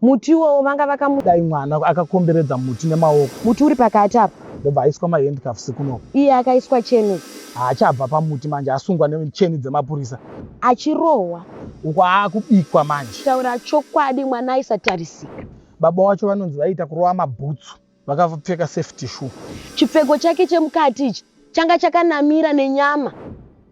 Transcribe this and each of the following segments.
Muti iwowo vanga vakamu. Dai mwana akakomberedza muti nemaoko. Muti uri pakati apa. Ndobva aiswa mahandcuffs kunoku. Iye akaiswa cheni uku. Haachabva pamuti manje asungwa necheni dzemapurisa. Achirohwa. Uku aakubikwa manje. Kutaura chokwadi mwana aisatarisika. Baba wacho vanonzi vaiita kurova mabhutsu vakapfeka safety shoe. Chipfeko chake chemukati ichi changa chakanamira nenyama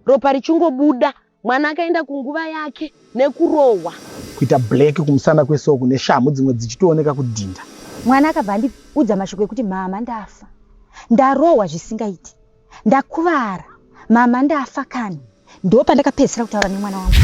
ropa richingobuda. Mwana akaenda kunguva yake nekurohwa. Kuita black kumusana kwese uku neshamhu dzimwe dzichitooneka kudhinda. Mwana akabva andiudza mashoko ekuti mama ndafa, ndarohwa zvisingaiti, ndakuvara, mama ndafa kani. Ndopandakapedzisira kutaura nemwana wangu.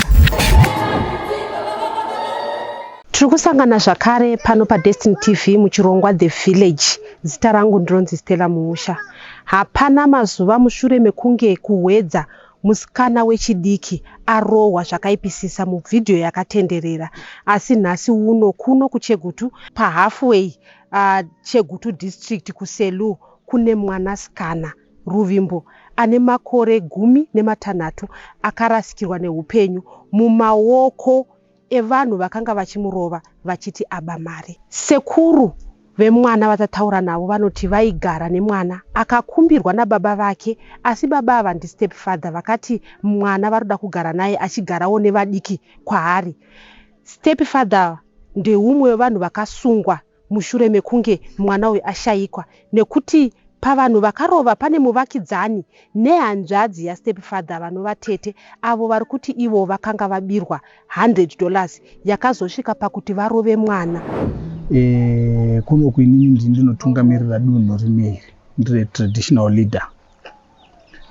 Tiri kusangana zvakare pano paDestiny TV muchirongwa The Village. Zita rangu ndinonzi Stella Muusha. Hapana mazuva mushure mekunge kuHwedza Musikana wechidiki arohwa zvakaipisisa muvhidhiyo yakatenderera asi nhasi uno kuno kuChegutu paHalfway uh, Chegutu District kuSelous kune mwanasikana Ruvimbo ane makore 13 akarasikirwa neupenyu mumaoko evanhu vakanga vachimurova vachiti aba mari. Sekuru vemwana vatataura navo vanoti vaigara nemwana akakumbirwa nababa vake asi baba ava ndistep father vakati mwana varikuda kugara naye achigarawo nevadiki kwaari. Step father ndeumwe wevanhu vakasungwa mushure mekunge mwana uyu ashaikwa nekuti pavanhu vakarova pane muvakidzani nehanzvadzi yastepfather vanova tete avo vari kuti ivo vakanga vabirwa 100 dollars yakazosvika pakuti varove mwana. E, kunoku inini ndini ndinotungamirira dunhu rine iri ndiri traditional leader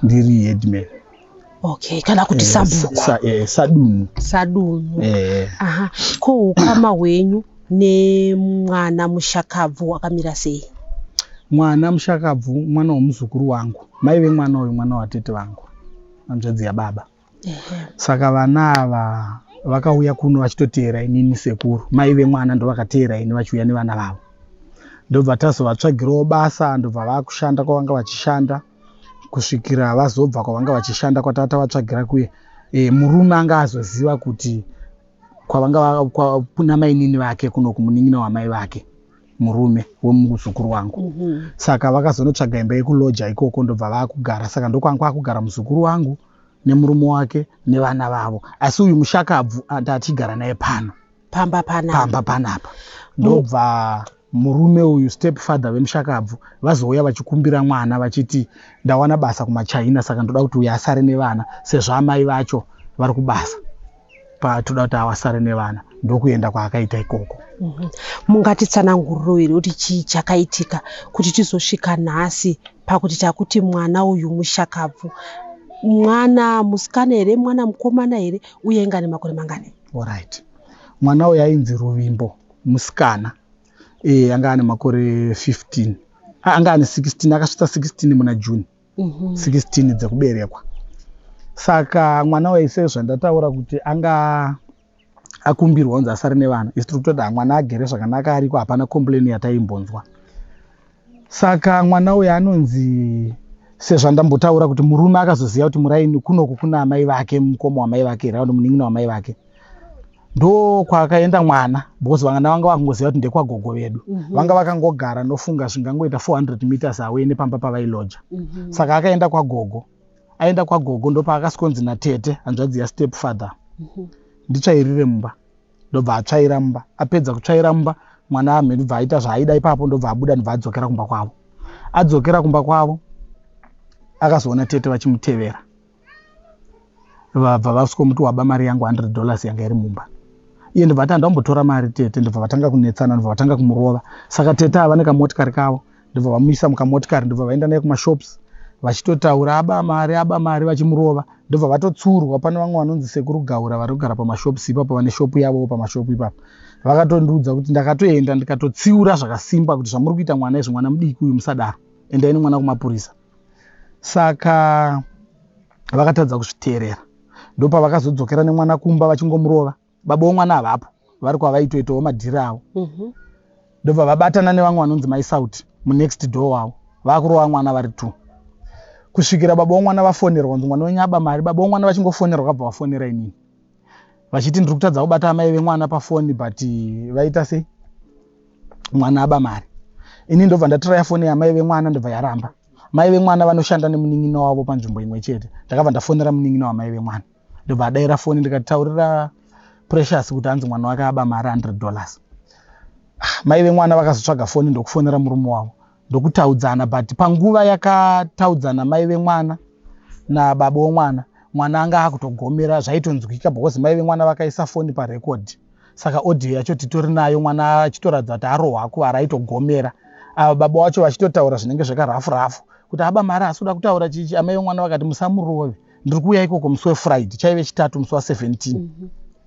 ndiri headman. Okay, kana kuti eh, sabhuku. Sa, eh, sadunhu. Sadunhu. Eh. Aha. Ko ukama hwenyu nemwana mushakabvu hwakamira sei? Mwana mushakabvu mwana womuzukuru wangu. Mai vemwana uyu mwana watete vangu. Hanzvadzi yababa. Saka vana ava vakauya kuno vachitoteera inini sekuru. Mai vemwana ndovakateera ini vachiuya nevana vavo. Ndobva tazovatsvagirawo basa ndobva vakushanda kwavanga vachishanda. Kusvikira vazobva kwavanga vachishanda kwatava tavatsvagira kuye e, murume anga azoziva kuti kwavanga kuna mainini vake kuno kumunin'ina wamai vake murume wemuzukuru wangu mm -hmm. Saka vakazonotsvaga imba yekuloja ikoko ndobva vakugara saka ndokwanga kwakugara muzukuru wangu nemurume wake nevana vavo asi uyu mushakabvu ndachigara naye pano pamba panapa pamba panapa ndobva murume uyu step father vemushakabvu vazouya vachikumbira mwana vachiti ndawana basa kumachina saka ndoda kuti uyu asare nevana sezvo amai vacho vari kubasa patoda kuti awasare nevana ndokuenda kwaakaita ikoko. Mungatitsananguriro here kuti chii chakaitika kuti tizosvika nhasi pakuti takuti mwana uyu mushakabvu mwana musikana here mwana mukomana here uye inga nemakore mangani? Alright. Mwana uyu ainzi Ruvimbo musikana e, anga ane makore 15 anga ane 16 akasvitsa 16 muna June 16 dzekuberekwa. Saka mwana uyu sezvandataura kuti anga akumbirwa kunzi asare nevana isu tiri kutoda mwana agere zvakanaka ariko hapana complain yataimbonzwa. Saka mwana uyu anonzi sezvandambotaura kuti murume akazoziva kuti muraini kunoku kuna amai vake mukoma wamai vake here munin'ina wamai vake ndokwakaenda mwana because vana vanga vakungoziva kuti ndekwagogo vedu mm -hmm. Vanga vakangogara nofunga zvingangoita 400 meters away nepamba pavailoja mm -hmm. Saka akaenda kwagogo aenda kwagogo ndopaakasikonzi natete hanzvadzi yastep father mm -hmm. Nditsvairire mumba ndobva atsvaira mumba apedza kutsvaira mumba mwana amhe ndobva aita zvaaida ipapo ndobva abuda ndobva adzokera kumba kwavo adzokera kumba kwavo akazoona tete vachimutevera vabva vasvikomuti waba mari yangu 100 dollars yanga iri mumba iye ndobva ati handambotora mari tete ndobva vatanga kunetsana ndobva vatanga kumurova saka tete ava nekamotikari kavo ndobva vamuisa mukamotikari ndobva vaenda naye kumashops vachitotaura aba mari aba mari vachimurova ndobva vatotsurwa pane vamwe vanonzi sekuru gaura vari kugara pamashops ipapo vane shopu yavowo pamashopu ipapo vakatondiudza kuti ndakatoenda ndikatotsiura zvakasimba kuti zvamuri kuita mwana izvi mwana mudiki uyu musadaro endai nemwana kumapurisa saka vakatadza kuzviteerera ndopavakazodzokera nemwana kumba vachingomurova baba womwana havapo vari kwavaitoitawo madhiri avo ndobva vabatana nevamwe vanonzi mai Sauti munext door wavo vakurova mwana vari two kusvikira baba womwana vafonerwa kunzi mwana wenyu aba mari baba womwana vachingofonerwa kabva vafonera inini vachiti ndiri kutadza kubata amai vemwana pafoni but vaita sei Mwana aba mari. Ini ndobva ndatiraya foni yamai vemwana, ndobva yaramba. Mai vemwana vanoshanda nemunin'ina wavo panzvimbo imwe chete. Ndakabva ndafonera munin'ina wamai vemwana, ndobva adaira foni. Ndikataurira Precious kuti hanzi mwana wake aba mari $100. Ah, mai vemwana vakazotsvaga foni ndokufonera murume wavo ndokutaudzana, but panguva yakataudzana mai vemwana nababa womwana, mwana anga akutogomera, zvaitonzwika because mai vemwana vakaisa foni parecord, saka audio yacho titori nayo, mwana achitoratidza kuti arohwa, akuvara, aitogomera. Ava baba wacho vachitotaura zvinenge zvakarafu rafu kuti aba mari, asi kuda kutaura chichi. Amai vemwana vakati, "Musamurove, ndiri kuuya ikoko musi weFriday." Chaive Chitatu, musi wa17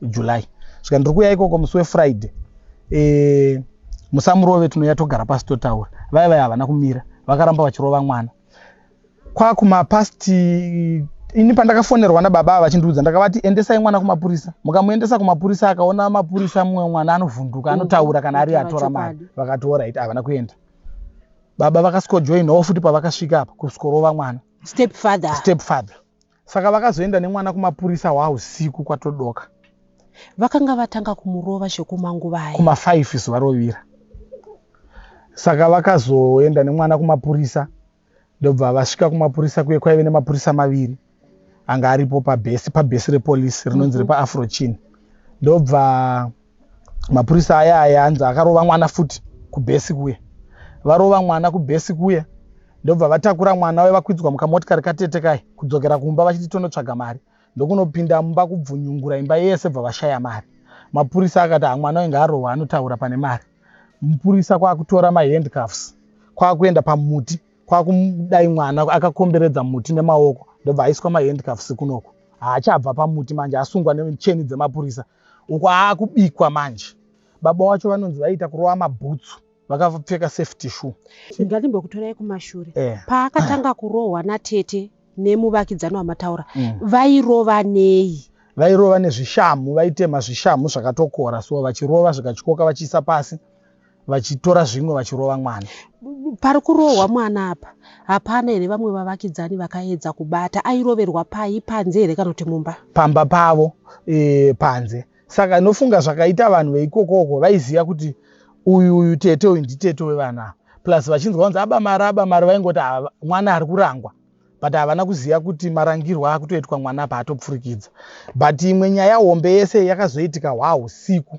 July. Svika, "Ndiri kuuya ikoko musi weFriday, musamurove, tinouya togara pasi totaura." Vaya vaya havana kumira, vakaramba vachirova mwana kwakumapast. Ini pandakafonerwa nababa ava vachindiudza, ndakavati, "Endesai mwana kumapurisa. Mukamuendesa kumapurisa, akaona mapurisa mumwe mwana anovhunduka, anotaura kana ari atora mari." Vakati, "Alright." Havana kuenda. Baba vakasvikojoinawo futi pavakasvika apa kusvikorova mwana. Step father. Step father. Saka vakazoenda nemwana kumapurisa hwausiku kwatodoka. Vakanga vatanga kumurova zvekumanguvai? Kuma5 zuva rovira. Saka vakazoenda nemwana kumapurisa, ndobva vasvika kumapurisa kuye, kwaive nemapurisa maviri anga aripo pabhesi, pabhesi repolisi rinonzi repaAfrochin. Ndobva mapurisa aya aya anzi akarova mwana futi kubhesi kuye. Varova mwana kubhesi kuye, ndobva vatakura mwana uye, vakwidzwa mukamotikari katete kai kudzokera kumba vachiti tonotsvaga mari. Ndokunopinda mumba kubvunyungura imba yese, bva vashaya mari. Mapurisa akati, "Hamwana uyu ngaarohwa, anotaura pane mari." Mupurisa kwakutora mahandcuffs, kwakuenda pamuti, kwakudai mwana akakomberedza muti nemaoko, ndobva aiswa mahandcuffs kunoku, haachabva pamuti manje, asungwa necheni dzemapurisa. Uko aakubikwa manje. Baba wacho vanonzi vaiita kurova mabhutsu vakapfeka safety shoe. Ngatimbokutorai kumashure. Paakatanga kurohwa natete nemuvakidzani wamataura, vairova nei? Vairova nezvishamhu, vaitema zvishamhu zvakatokora so, vachirova zvikatyoka, vachiisa pasi, vachitora zvimwe vachirova mwana. Pari kurohwa mwana apa, hapana here vamwe vavakidzani vakaedza kubata? Airoverwa pai, panze here kana kuti mumba? Pamba pavo, panze. Saka nofunga zvakaita vanhu veikokoko vaiziva kuti uyu uyu tete uyu nditete wevana ava, plus vachinzwa kunzi aba mari, aba mari, vaingoti, "Ah, mwana ari kurangwa," but havana kuziva kuti marangirwo akutoitwa mwana apa atopfurikidza. But imwe nyaya hombe yese yakazoitika hwausiku,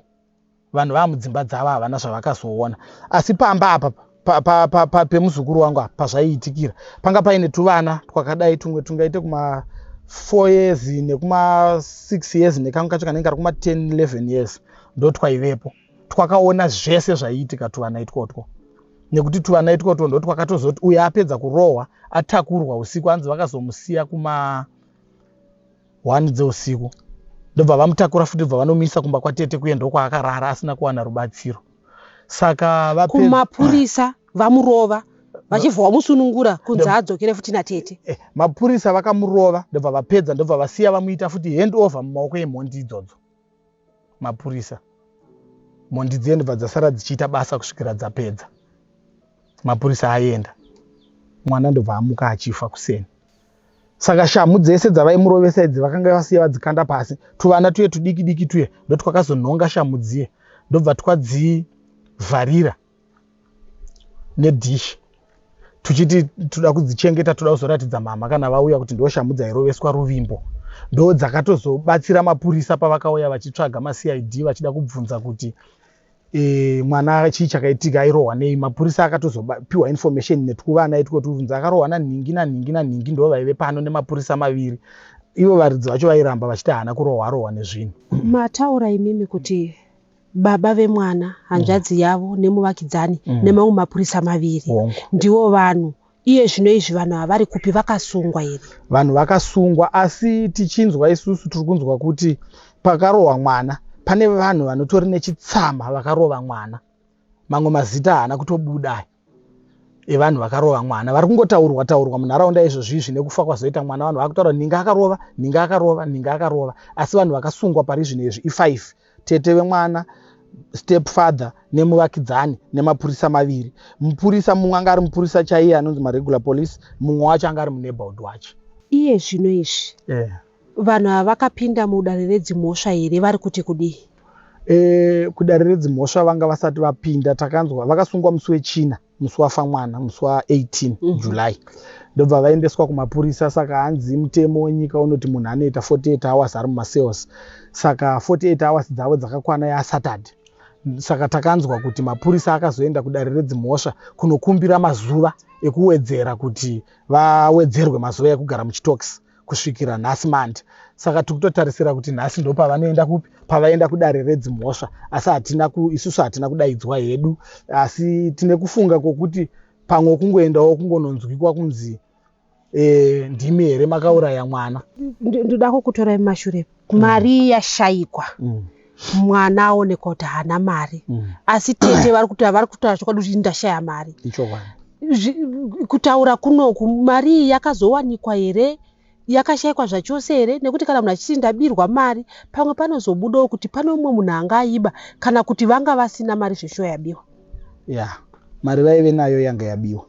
vanhu vaa mudzimba dzavo, havana zvavakazoona. Asi pamba apa pemuzukuru wangu apa pazvaiitikira, panga paine tuvana twakadai, tumwe tungaite kuma 4 years nekuma 6 years, nekamwe kacho kanenge kari kuma 10 11 years, ndo twaivepo, twakaona zvese zvaiitika tuvana itwotwo. Nekuti tuvana itwotwo ndo twakatozoti uyo apedza kurohwa, atakurwa usiku, hanzi vakazomusiya kuma 1 dzeusiku, ndobva vamutakura futi, bva vanomuisa kumba kwatete kuye, ndokwaakarara asina kuwana rubatsiro. Saka Kumapurisa vamurova, vachibva vamusunungura kunzi adzokere futi natete? Mapurisa vakamurova, ndobva vapedza, ndobva vasiya vamuita futi hand over mumaoko emhondi idzodzo. Mapurisa, mhondi dziye ndobva dzasara dzichiita basa kusvikira dzapedza, mapurisa aenda. Mwana ndobva amuka achifa kuseni. Saka shamhu dzese dzavaimurovesa idzi vakanga vasiya vadzikanda pasi. Tuvana tuye tudiki diki tuye ndotwakazonhonga shamhu dziye, ndobva twadzivharira nedhishi, tuchiti toda kudzichengeta, toda kuzoratidza mama kana vauya kuti ndo shamhu dzairoveswa Ruvimbo. Ndo dzakatozobatsira mapurisa pavakauya vachitsvaga maCID, vachida kubvunza kuti mwana chii chakaitika, airohwa nei. Mapurisa akatozopiwa information netwuvana itwo, tubvunza akarohwa nanhingi nanhingi nanhingi, ndo vaive pano nemapurisa maviri. Ivo varidzi vacho vairamba vachiti haana kurohwa, arohwa nezvinhu. Mataura imimi kuti baba vemwana, hanzvadzi yavo nemuvakidzani nemamwe mapurisa maviri ndivo vanhu. Iye zvino izvi vanhu ava vari kupi? Vakasungwa here? Vanhu vakasungwa, asi tichinzwa isusu, tiri kunzwa kuti pakarohwa mwana pane vanhu vanotori nechitsama vakarova mwana. Mamwe mazita haana kutobuda evanhu vakarova mwana, vari kungotaurwa taurwa munharaunda izvozvizvi. Nekufa kwazoita mwana, vanhu vakutaura nhinga akarova, nhinga akarova, nhinga akarova, asi vanhu vakasungwa pari zvino izvi i5: tete vemwana, step father, nemuvakidzani, nemapurisa maviri. Mupurisa mumwe anga ari mupurisa chaiye anonzi maregular police, mumwe wacho anga ari muneighborhood wacho. Iye zvino izvi vanhu ava vakapinda mudare redzimhosva here? Vari kuti kudii? Kudare redzimhosva vanga vasati vapinda. Takanzwa vakasungwa musi wechina, musi wafa mwana, musi wa18 July, ndobva vaendeswa kumapurisa. Saka hanzi mutemo wenyika unoti munhu anoita 48 hours ari mumacells, saka 48 hours dzavo dzakakwana yaSaturday. Saka takanzwa kuti mapurisa akazoenda kudare redzimhosva kunokumbira mazuva ekuwedzera, kuti vawedzerwe mazuva ekugara muchitokisi kusvikira nhasi Mande. Saka tiri kutotarisira kuti nhasi ndo pavanoenda kupi, pavaenda kudare redzimhosva. Asi hatina, isusu hatina kudaidzwa hedu, asi tine kufunga kwokuti pamwe kungoendawo kungononzwikwa kunzi ndimi here makauraya mwana. Ndoda kukutorai mumashure. Mari yashayikwa, mwana aonekwa kuti haana mari, asi tete vari kuti, vari kutaura chokwadi kuti ndashaya mari? Ichokwadi. Kutaura kunoku, mari iyi yakazowanikwa here? Yakashayikwa zvachose here? Nekuti kana munhu achiti ndabirwa mari, pamwe panozobudawo kuti pane umwe munhu anga aiba, kana kuti vanga vasina mari zveshuwa yabiwa. Ya, mari vaive nayo, yanga yabiwa.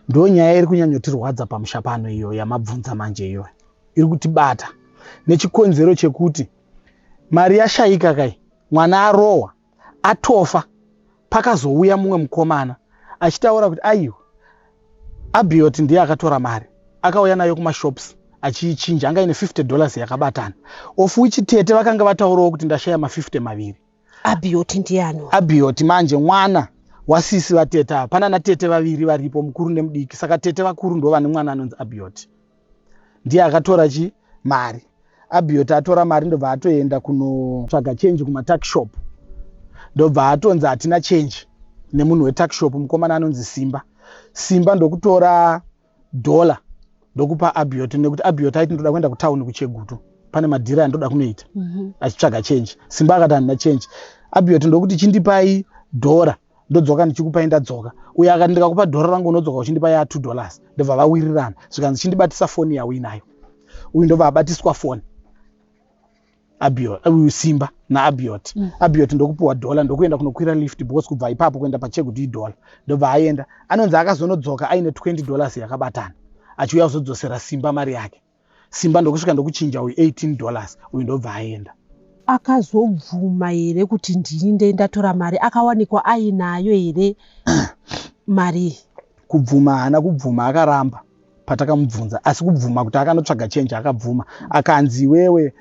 Ndo nyaya iri kunyanyotirwadza pamusha pano iyo yamabvunza manje. Iyoyo iri kutibata nechikonzero chekuti mari yashayika kai, mwana arohwa atofa. Pakazouya mumwe mukomana achitaura kuti aiwa, Abiot ndiye akatora mari, akauya nayo kumashops achiichinja, anga ine $50 yakabatana, of which tete vakanga vataurawo kuti ndashaya ma50 maviri. Abiot ndiani? Abiot manje mwana wasisi vatete ava. Pana natete vaviri varipo, mukuru nemudiki. Saka tete vakuru ndo vane mwana anonzi Abiot, ndiye akatora chi mari. Abiot atora mari, ndobva atoenda kunotsvaga chenji kumatuckshop, ndobva atonzi hatina chenji nemunhu wetuckshop, mukomana anonzi Simba. Simba ndokutora dhola ndokupa Abiot, nekuti Abiot aiti ndoda kuenda kutauni kuChegutu, pane madhiri andoda kunoita, achitsvaga chenji. Simba akati handina chenji. Abiot ndokuti chindipai dhora, ndodzoka ndichikupai ndadzoka. Uyo akati ndikakupa dhora rangu unodzoka uchindipa ya $2. Ndobva vawirirana, zvikanzi chindibatisa foni yauinayo. Uyu ndobva abatiswa foni, Abiot, uyu Simba naAbiot. Abiot ndokupiwa dhola, ndokuenda kunokwira lift, because kubva ipapo kuenda paChegutu idhola. Ndobva aenda, anonzi akazonodzoka aine $20 yakabatana, achiuya kuzodzosera Simba mari yake. Simba ndokusvika ndokuchinja uyu $18, uyu ndobva aenda. Akazobvuma here kuti ndini ndatora mari? Akawanikwa ainayo here mari iyi? Kubvuma haana kubvuma, akaramba patakamubvunza. Asi kubvuma kuti akanotsvaga chenji akabvuma. Akanzi iwewe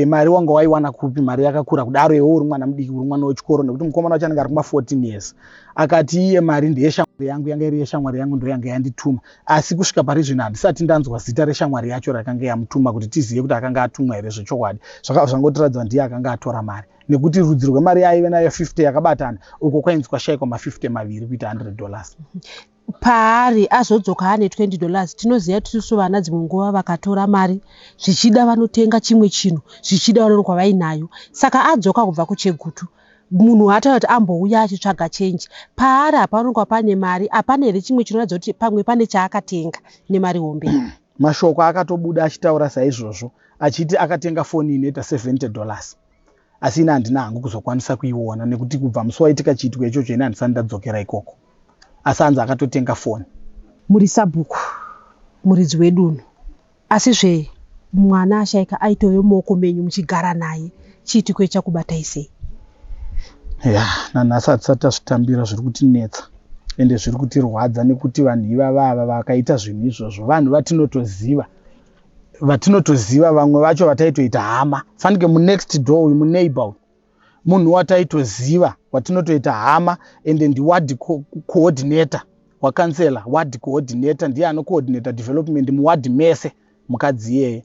mari wanga waiwana kupi, mari yakakura kudaro, iwe uri mwana mudiki, uri mwana wechikoro? Nekuti mukomana wacho anenge ari kuma14 years. Akati iye mari ndeyeshamwari yangu, yanga iri yeshamwari yangu, ndo yanga yandituma. Asi kusvika pari zvino handisati ndanzwa zita reshamwari yacho rakanga yamutuma, kuti tizive kuti akanga atumwa here zvechokwadi. Zvangotiradza ndiye akanga atora mari, nekuti rudzi rwemari yaaive nayo 50 yakabatana, uko kwainzi kwashayikwa ma50 maviri kuita $100. Paari azodzoka ane $20. Tinoziva kuti isusu vana dzimwe nguva vakatora mari, zvichida vanotenga chimwe chinhu, zvichida vanoonekwa vainayo. Saka adzoka kubva kuChegutu, munhu ataura kuti ambouya achitsvaga chenji, paari hapanoonekwa pane mari. Hapana here chimwe chinoratidza kuti pamwe pane chaakatenga nemari hombe? Mashoko akatobuda achitaura saizvozvo, achiti akatenga foni inoita $70, asi ini handina hangu kuzokwanisa kuiona, nekuti kubva musi waitika chiitiko ichocho ini handisati ndadzokera ikoko. Asi hanzi akatotenga foni. Muri sabhuku, muridzi wedunhu, asizve mwana ashaika aitove mumaoko menyu muchigara naye. Chiitiko ichakubatai sei? Ya, nanhasi hatisati tazvitambira. Zviri kutinetsa ende zviri kutirwadza, nekuti vanhu ivava ava vakaita zvinhu izvozvo vanhu vatinotoziva, vatinotoziva, vamwe vacho vataitoita hama. Fanike munext door uyu, muneighbor uyu, munhu wataitoziva, watinotoita hama, ende ndiward coordinator wakansela. Ward coordinator ndiye anocoordinata development muward mese, mukadzi iyeye.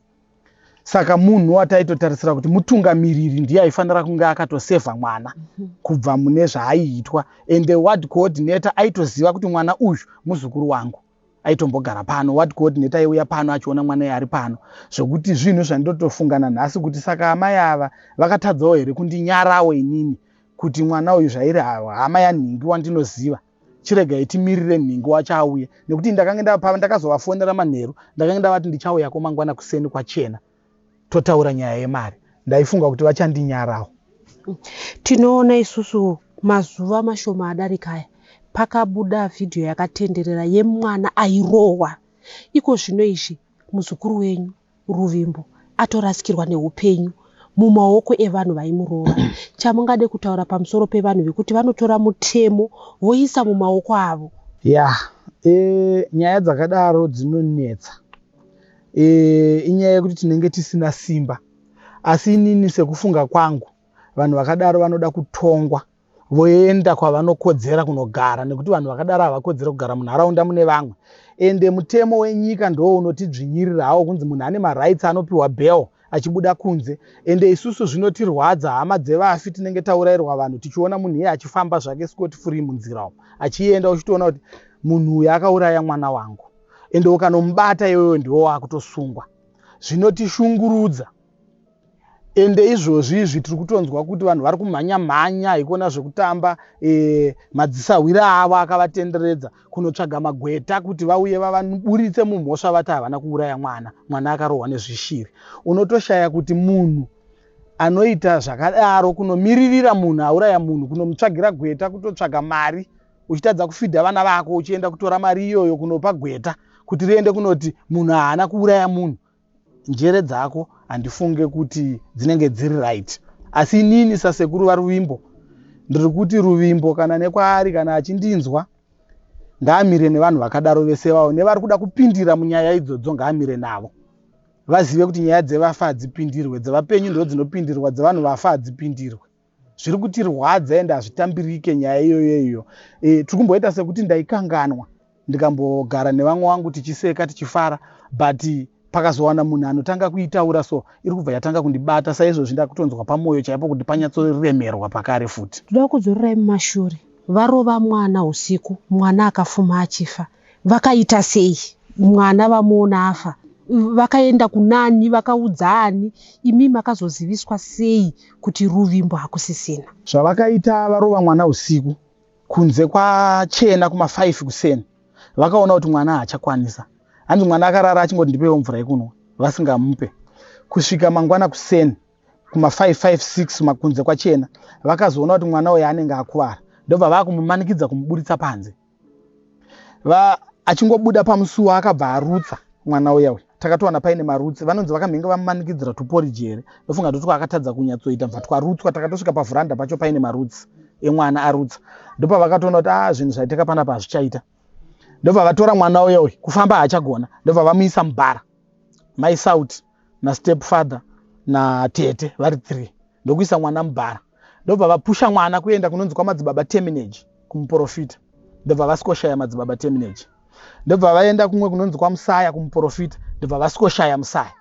Saka munhu wataitotarisira kuti mutungamiriri, ndiye aifanira kunge akatosevha mwana kubva mune zvaaiitwa. Ende ward coordinator aitoziva kuti mwana uyu muzukuru wangu, aitombogara pano. Ward coordinator aiuya pano achiona mwana iye ari pano, zvokuti zvinhu zvandotofungana nhasi kuti saka amai ava vakatadzawo here kundinyarawo inini, kuti mwana uyu zvairi hama yanhingi wandinoziva, chiregai timirire nhingi wacho auye. Nekuti ndakanga ndakazovafonera manheru, ndakanga ndavati ndichauyako mangwana kuseni kwachena, totaura nyaya yemari. Ndaifunga kuti vachandinyarawo. Tinoona isusu mazuva mashoma adarika aya pakabuda vhidhiyo yakatenderera yemwana airohwa. Iko zvino izvi muzukuru wenyu Ruvimbo atorasikirwa neupenyu. mumaoko evanhu vaimurova. Chamungade kutaura pamusoro pevanhu vekuti vanotora mutemo voisa mumaoko avo? Ya, nyaya dzakadaro dzinonetsa. Inyaya yekuti tinenge tisina simba, asi inini sekufunga kwangu, vanhu vakadaro vanoda kutongwa voenda kwavanokodzera kunogara, nekuti vanhu vakadaro havakodzeri kugara munharaunda mune vamwe. Ende mutemo wenyika ndo unotidzvinyirira hawo, kunzi munhu ane marights, anopiwa bail achibuda kunze. Ende isusu zvinotirwadza, hama dzevafi, tinenge taurayirwa vanhu, tichiona munhu iye achifamba zvake scot free munzira umu achienda, uchitoona kuti munhu uyu akauraya mwana wangu. Ende ukanomubata iwewe, ndiwo wakutosungwa. Zvinotishungurudza. Ende izvozvi izvi tiri kutonzwa kuti vanhu vari kumhanya mhanya, haikona zvekutamba. Madzisahwira avo akavatenderedza kunotsvaga magweta kuti vauye vavaburitse mumhosva, vati havana kuuraya mwana, mwana akarohwa nezvishiri. Unotoshaya kuti munhu anoita zvakadaro, kunomiririra munhu auraya munhu, kunomutsvagira gweta, kutotsvaga mari uchitadza kufidha vana vako, uchienda kutora mari iyoyo kunopa gweta kuti riende kunoti munhu haana kuuraya munhu, njere dzako handifunge kuti dzinenge dziri right. Asi inini sasekuru vaRuvimbo ndiri kuti Ruvimbo, kana nekwaari, kana achindinzwa, ngaamire nevanhu vakadaro vese vavo nevari kuda kupindira munyaya idzodzo, ngaamire navo, vazive kuti nyaya dzevafa hadzipindirwe, dzevapenyu ndo dzinopindirwa, dzevanhu vafa hadzipindirwe. Zviri kutirwadza ende hazvitambirike nyaya iyoyo iyo. Tiri kumboita sekuti ndaikanganwa, ndikambogara nevamwe vangu tichiseka tichifara, but pakazowana munhu anotanga kuitaura, so iri kubva yatanga kundibata. Saizvozvi ndakutonzwa pamwoyo chaipo kuti panyatsoremerwa pakare futi. Toda kudzorerai mumashure. Varova mwana usiku, mwana akafuma achifa, vakaita sei? Mwana vamuona afa, vakaenda kunani? Vakaudza ani? Imi makazoziviswa sei kuti Ruvimbo hakusisina? Zvavakaita, varova mwana usiku, kunze kwachena, kuma5 kuseni, vakaona kuti mwana haachakwanisa. Hanzi mwana akarara achingoti, "Ndipewo mvura yekunwa," vasingamupe kusvika mangwana kuseni kuma5 5 6, makunze kwachena. Vakazoona kuti mwana uyu anenge akuvara, ndobva vaakumumanikidza kumuburitsa panze. Achingobuda pamusuwo akabva arutsa mwana uya uya. Takatowana paine marutsi. Vanonzi vakamhenge vamumanikidzira tuporiji here, ndofunga ndotwa akatadza kunyatsoita, bva twarutswa. Takatosvika pavhuranda pacho paine marutsi emwana arutsa. Ndopavakatoona kuti a, zvinhu zvaitika panapa hazvichaita. Ndobva vatora mwana uya uyu, kufamba haachagona, ndobva vamuisa mubhara. Mai Sauti nastep father natete vari 3, ndokuisa mwana mubhara, ndobva vapusha mwana kuenda kunonzi kwamadzibaba Terminage kumuprofita. Ndobva vasikoshaya madzibaba Terminage, ndobva vaenda kumwe kunonzi kwaMusaya kumuprofita, ndobva vasikoshaya Musaya.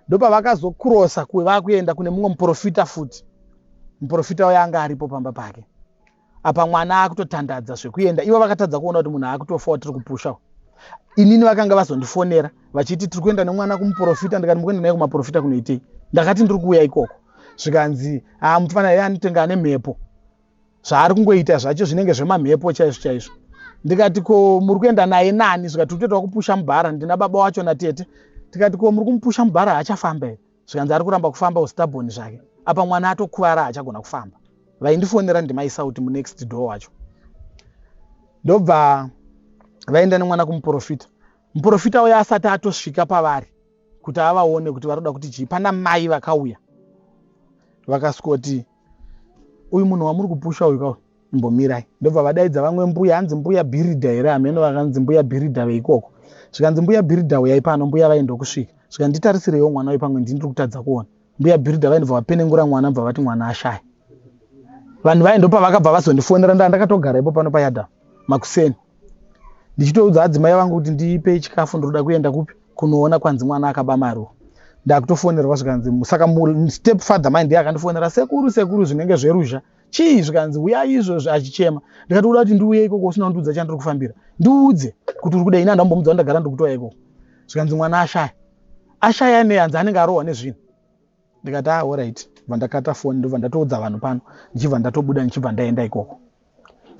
Ndopavakazokurosa vakuenda kune mumwe muprofita futi. Muprofita uyo anga aripo pamba pake apa, mwana akutotandadza zvekuenda. Ivo vakatadza kuona kuti munhu akutofa watiri kupusha. Inini vakanga vazondifonera vachiti, "Tiri kuenda nemwana kumuprofita." Ndikati, "Mukuenda naye kumaprofita kunoitei?" Ndakati, "Ndiri kuuya ikoko." Zvikanzi, "A, mufana iye anotenga ane mhepo, zvaari kungoita zvacho zvinenge zvemamhepo chaizvo chaizvo." Ndikati, "Ko muri kuenda naye nani?" Zvikati, "Tiri kupusha mubhara, ndina baba wacho natete." Tikati, "Ko muri kumupusha mubhara, haachafamba here?" Zvikanzi, "Ari kuramba kufamba, ustabhoni zvake." Apa mwana atokuvara, haachagona kufamba. Vaindifonera ndimaisauti munext door wacho. Ndobva vaenda nemwana kumuprofita. Muprofita uyo asati atosvika pavari kuti avaone kuti vari kuda kuti chii, pana mai vakauya vakasvikoti, "Uyu munhu wamuri kupusha uyu kauyu, imbomirai." Ndobva vadaidza vamwe mbuya, hanzi mbuya Bhiridha here, hameno. Vakanzi mbuya Bhiridha veikoko. Zvikanzi, "Mbuya Bhiridha, uyai pano." Mbuya vaendokusvika, zvikanzi, "Nditarisireiwo mwana uyu, pamwe ndini ndiri kutadza kuona." Mbuya Bhiridha vaindobva vapenengura mwana, bva vati mwana ashaya. Vanhu vaindopa vakabva vazondifonera. Ndaa ndakatogara ipo pano payadha makuseni, ndichitoudza adzimai vangu kuti ndipei chikafu, ndoda kuenda kupi, kunoona kwanzi mwana akaba mari. Ndakutofonerwa, zvikanzi, saka step father mai ndiye akandifonera, "Sekuru, sekuru," zvinenge zveruzha, "Chii?" Zvikanzi, "Uyai izvozvi," achichema. Ndikati, "Uda kuti ndiuye ikoko usina kundiudza chandiri kufambira? Ndiudze kuti uri kuda." Ini handambomudza, ndagara ndiri kutouya ikoko. Zvikanzi, "Mwana ashaya." "Ashaya nei?" Hanzi, "Anenge arohwa nezvinhu." Ndikati, "Ah, alright." Bva ndakata foni, ndobva ndatoudza vanhu pano, ndichibva ndatobuda, ndichibva ndaenda ikoko.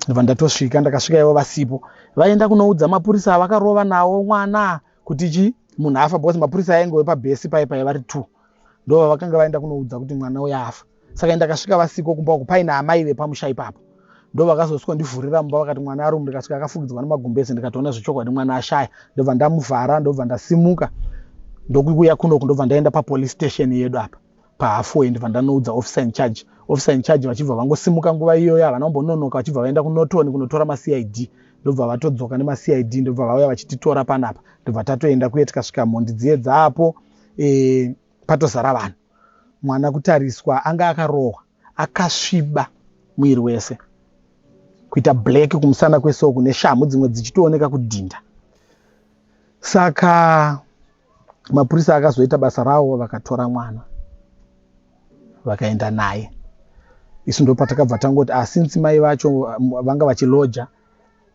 Ndobva ndatosvika, ndakasvika ivo vasipo, vaenda kunoudza mapurisa avakarova nawo mwana kuti chi munhu afa, because mapurisa aingove pabhesi pai pai vari two, ndova vakanga vaenda kunoudza kuti mwana uyo afa. Saka ndakasvika vasiko kumba uku, paine amai vepamusha ipapo, ndo vakazosvika ndivhurira mumba, vakati mwana ari umu. Ndikasvika akafukidzwa nemagumbezi, ndikatoona zvechokwadi mwana ashaya. Ndobva ndamuvhara, ndobva ndasimuka ndokuuya kunoku, ndobva ndaenda papolice station yedu apa. Pahalfway ndibva ndanoudza officer in charge. Officer in charge vachibva vangosimuka nguva iyoyo, havana kumbononoka, vachibva vaenda kuNorton kunotora maCID, ndobva vatodzoka nemaCID, ndobva vauya vachititora panapa, ndobva tatoenda kuye. Tikasvika mhondi dziye dzaapo, patozara vanhu. Mwana kutariswa, anga akarohwa, akasviba muviri wese, kuita black kumusana kwese uku, neshamhu dzimwe dzichitooneka kudhinda. Saka mapurisa akazoita basa ravo, vakatora mwana vakaenda naye. Isu ndo patakabva tangoti, since mai vacho vanga vachiloja,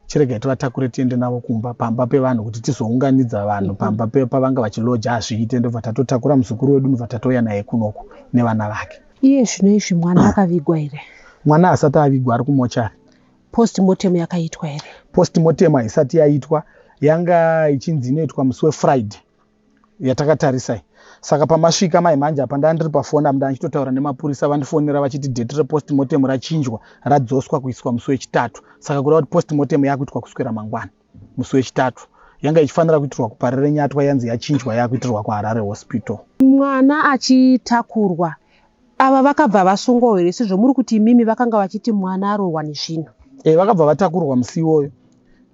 chiregai tivatakure tiende navo kumba, pamba pevanhu, kuti tizounganidza vanhu pamba pavanga vachiloja hazviite. Ndobva tatotakura muzukuru wedu, ndobva tatouya naye kunoku nevana vake. Iye zvino izvi mwana akavigwa here? Mwana asati avigwa, ari kumochari. Postmortem yakaitwa here? Postmortem haisati yaitwa. Yanga ichinzi inoitwa musi weFriday yatakatarisai. Saka pamasvika mai manje apa, ndaa ndiri pafoni apa, ndaa nemapurisa. Vandifonera vachiti date repostmortem rachinjwa, radzoswa kuiswa musi wechitatu. Saka kureva kuti postmortem yakuitwa kuswera mangwana, musi wechitatu. Yanga ichifanira kuitirwa kuParire Nyatwa, yanzi yachinjwa, yakuitirwa kuHarare Hospital. Mwana achitakurwa, ava vakabva vasungwa here, sezvo muri kuti imimi vakanga vachiti mwana arohwa nezvinhu? Vakabva vatakurwa musi iwoyo,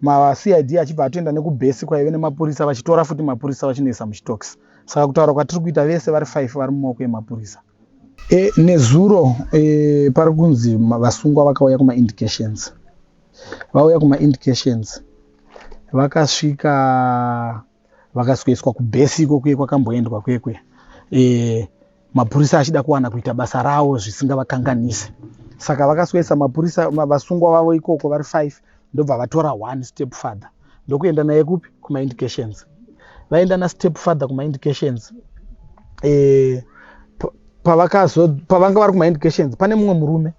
maCID achibva atoenda nekubhesi kwaive nemapurisa, vachitora futi mapurisa vachinoisa muchitokisi. Saka kutaura kwatiri kuita, vese vari 5 vari mumaoko emapurisa. Nezuro pari kunzi vasungwa vakauya kumaindications. Vauya kumaindications, vakasvika vakasweswa kubhesi iko kuye kwakamboendwa kwekwe, mapurisa achida kuwana kuita basa ravo zvisingavakanganisi. Saka vakaswesa mapurisa, vasungwa vavo ikoko vari 5, ndobva vatora one step father, ndokuenda naye kupi? Kumaindications. Vaenda nastep father kumaindications, pavanga vari kumaindications, pane mumwe murume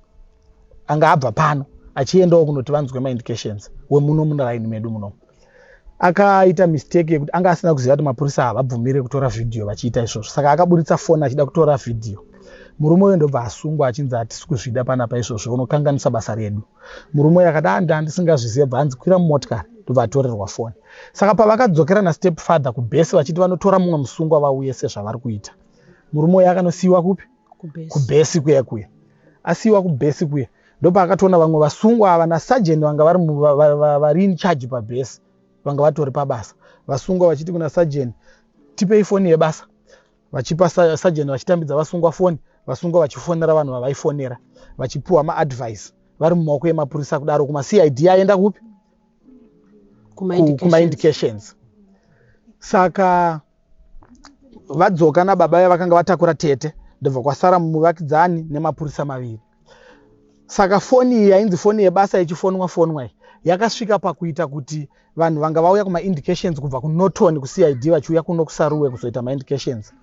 anga abva pano achiendawo kunoti vanzwe maindications, wemuno munaraini medu munomu. Akaita mistake yekuti anga asina kuziva kuti mapurisa havabvumire kutora vhidhiyo vachiita izvozvo. Saka akaburitsa foni achida kutora vhidhiyo. Murume uyo ndobva asungwa, achinzi, "Hatisi kuzvida panapa izvozvo, unokanganisa basa redu." Murume uyo akati, "Anda ndisingazviziva." Bva anzi, "Kwira mumotikari." Ndobva atorerwa foni. Saka pavakadzokera nastep father kubhesi vachiti vanotora mumwe musungwa vauye sezvavari kuita, murume uyo akanosiyiwa kupi? Kubhesi kuya kuya. Asiyiwa kubhesi kuya, ndopaakatoona vamwe vasungwa ava nasajeni vanga vari in charge pabhesi, vanga vatori pabasa. Vasungwa vachiti kuna sajeni, "Tipei foni yebasa." Vachipa sajeni, vachitambidza vasungwa foni, vasungwa vachifonera vanhu vavaifonera, vachipiwa maadvice vari mumaoko emapurisa kudaro. KumaCID aenda kupi? Kumaindications. Saka vadzoka nababa vaya vakanga vatakura tete, ndobva kwasara muvakidzani nemapurisa maviri. Saka foni iyi yainzi foni yebasa ichifonwa fonwa iyi yakasvika pakuita kuti vanhu vanga vauya kumaindications kubva kuNorton kuCID vachiuya kuno kuSaruwe kuzoita maindications,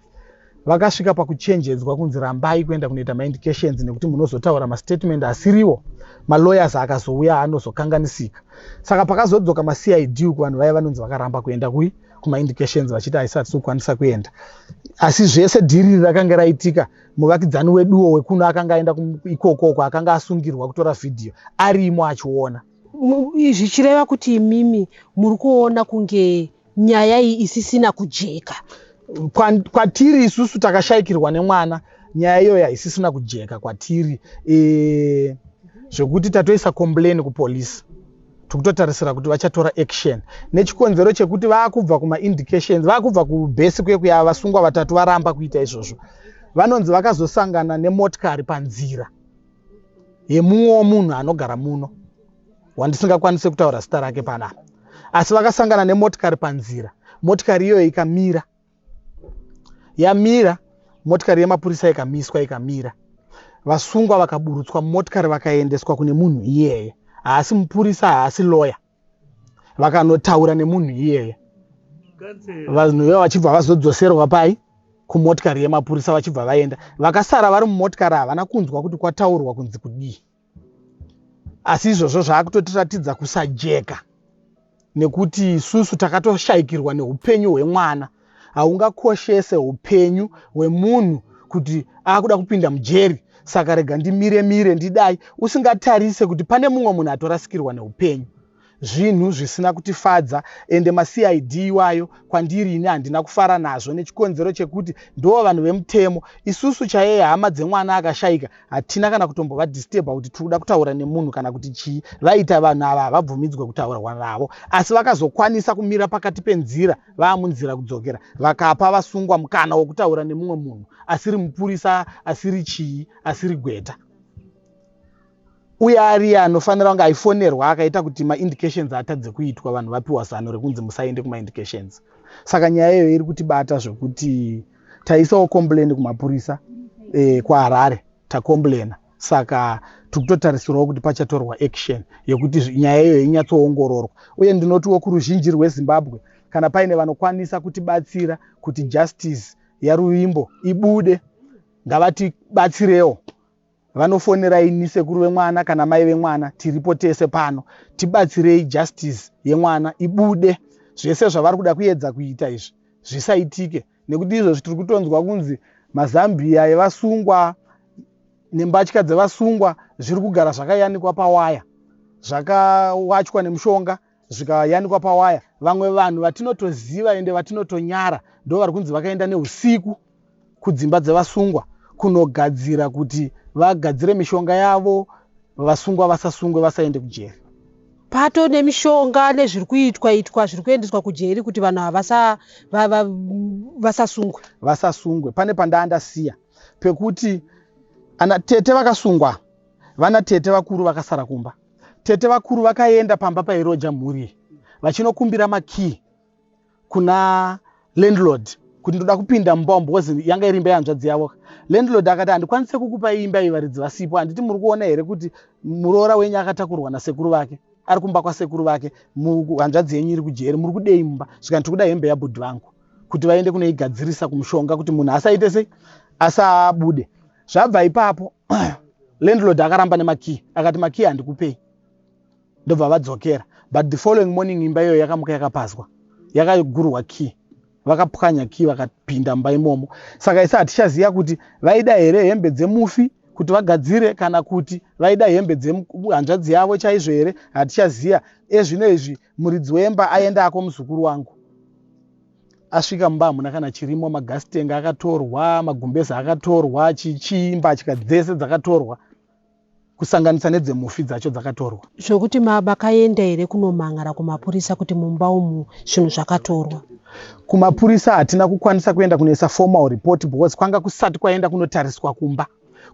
vakasvika pakuchenjedzwa kunzi, "Rambai kuenda kunoita maindications nekuti munozotaura mastatement asiriwo, malawyers akazouya anozokanganisika." Saka pakazodzoka maCID uku, vanhu vaya vanonzi vakaramba kuenda kui kumaindications, vachiti, "Haisati kukwanisa kuenda." Asi zvese dhiriri rakanga raitika, muvakidzani weduwo wekuno akanga aenda ikokoko, akanga asungirwa kutora vhidhiyo, arimo achiona. Zvichireva kuti imimi muri kuona kunge nyaya iyi isisina kujeka? Kwatiri isusu takashayikirwa nemwana, nyaya iyoyo haisisina kujeka kwatiri, zvekuti tatoisa complain kupolisi. Tikutotarisira kuti vachatora action nechikonzero chekuti vaakubva kumaindications, vaakubva kubhesi kuye kuya, vasungwa vatatu varamba kuita izvozvo. Vanonzi vakazosangana nemotikari panzira yemumwewo munhu anogara muno wandisingakwanisi kutaura zita rake panapa, asi vakasangana nemotikari panzira, motikari iyoyo ikamira. Yamira, motikari yemapurisa ikamiswa, ikamira, vasungwa vakaburutswa mumotikari, vakaendeswa kune munhu iyeye. Haasi mupurisa, haasi loya. Vakanotaura nemunhu iyeye, vanhu ivo vachibva vazodzoserwa pai kumotikari yemapurisa, vachibva vaenda. Vakasara vari mumotikari havana kunzwa kuti kwataurwa kunzi kudii. Asi izvozvo zvaakutotiratidza kusajeka, nekuti isusu takatoshayikirwa neupenyu hwemwana. Haungakoshese upenyu hwemunhu kuti akuda kupinda mujeri, saka rega ndimire mire ndidai, usingatarise kuti pane mumwe munhu atorasikirwa neupenyu. Zvinhu zvisina kutifadza, ende maCID iwayo kwandiri ini handina kufara nazvo, nechikonzero chekuti ndo vanhu vemutemo. Isusu chaiye hama dzemwana akashayika hatina kana kutombovadisturba kuti tiri kuda kutaura nemunhu kana kuti chii. Vaita vanhu ava havabvumidzwe kutaurwa navo, asi vakazokwanisa kumira pakati penzira vaamunzira kudzokera, vakapa vasungwa mukana wokutaura nemumwe munhu asiri mupurisa, asiri chii, asiri gweta, uye ariye anofanira kunge aifonerwa akaita kuti maindications atadze kuitwa. Vanhu vapiwa zano rekunzi musaende kumaindications. Saka nyaya iyoyo iri kutibata zvekuti taisawo complain kumapurisa kuHarare, tacomplaina. Saka tiri kutotarisirawo kuti pachatorwa action yekuti nyaya iyoyo inyatsoongororwa. Uye ndinotiwo kuruzhinji rweZimbabwe, kana paine vanokwanisa kutibatsira kuti justice yaRuvimbo ibude, ngavatibatsirewo. Vanofonera ini, sekuru vemwana kana mai vemwana, tiripo tese pano. Tibatsirei justice yemwana ibude. Zvese zvavari kuda kuedza kuita izvi zvisaitike, nekuti izvozvi tiri kutonzwa kunzi mazambia evasungwa nembatya dzevasungwa zviri kugara zvakayanikwa pawaya, zvakawachwa nemushonga, zvikayanikwa pawaya. Vamwe vanhu vatinotoziva ende vatinotonyara ndo vari kunzi vakaenda neusiku kudzimba dzevasungwa kunogadzira kuti vagadzire mishonga yavo, vasungwa vasasungwe, vasaende kujeri. Pato nemishonga nezviri kuitwa itwa zviri kuendeswa kujeri kuti vanhu ava vasasungwe. Vasasungwe. Pane pandaandasiya pekuti ana tete vakasungwa, vana tete vakuru vakasara kumba. Tete vakuru vakaenda pamba pairoja mhuri vachinokumbira makii kuna landlord kuti ndoda kupinda mumba umu, because yanga iri imba yehanzvadzi yavo. Landlord akati, "Handikwanise kukupai imba iyi varidzi vasipo. Handiti muri kuona here kuti muroora wenyu akatakurwa nasekuru vake, ari kumba kwasekuru vake, hanzvadzi yenyu iri kujeri, muri kudei mumba?" Zvikanzi, "Tiri kuda hembe yabhudhi vangu kuti vaende kunoigadzirisa kumushonga kuti munhu asaite sei, asabude." Zvabva ipapo, landlord akaramba nemakii, akati, "Makii handikupei." Ndobva vadzokera. But the following morning imba iyoyo yakamuka yakapazwa, yakagurwa key, vakapwanya key, vakapinda mumba imomo. Saka isi hatichaziva kuti vaida here hembe dzemufi kuti vagadzire, kana kuti vaida hembe dzehanzvadzi yavo chaizvo here, hatichaziva. Ezvino izvi muridzi wemba aendako, muzukuru wangu asvika mumba, hamuna kana chirimo. Magas tank akatorwa, magumbezi akatorwa, chichii, mbatya dzese dzakatorwa, kusanganisa nedzemufi dzacho dzakatorwa. Zvokuti makaenda here kunomhan'ara kumapurisa kuti mumba umu zvinhu zvakatorwa? Kumapurisa hatina kukwanisa kuenda kunoisa formal report, because kwanga kusati kwaenda kunotariswa kumba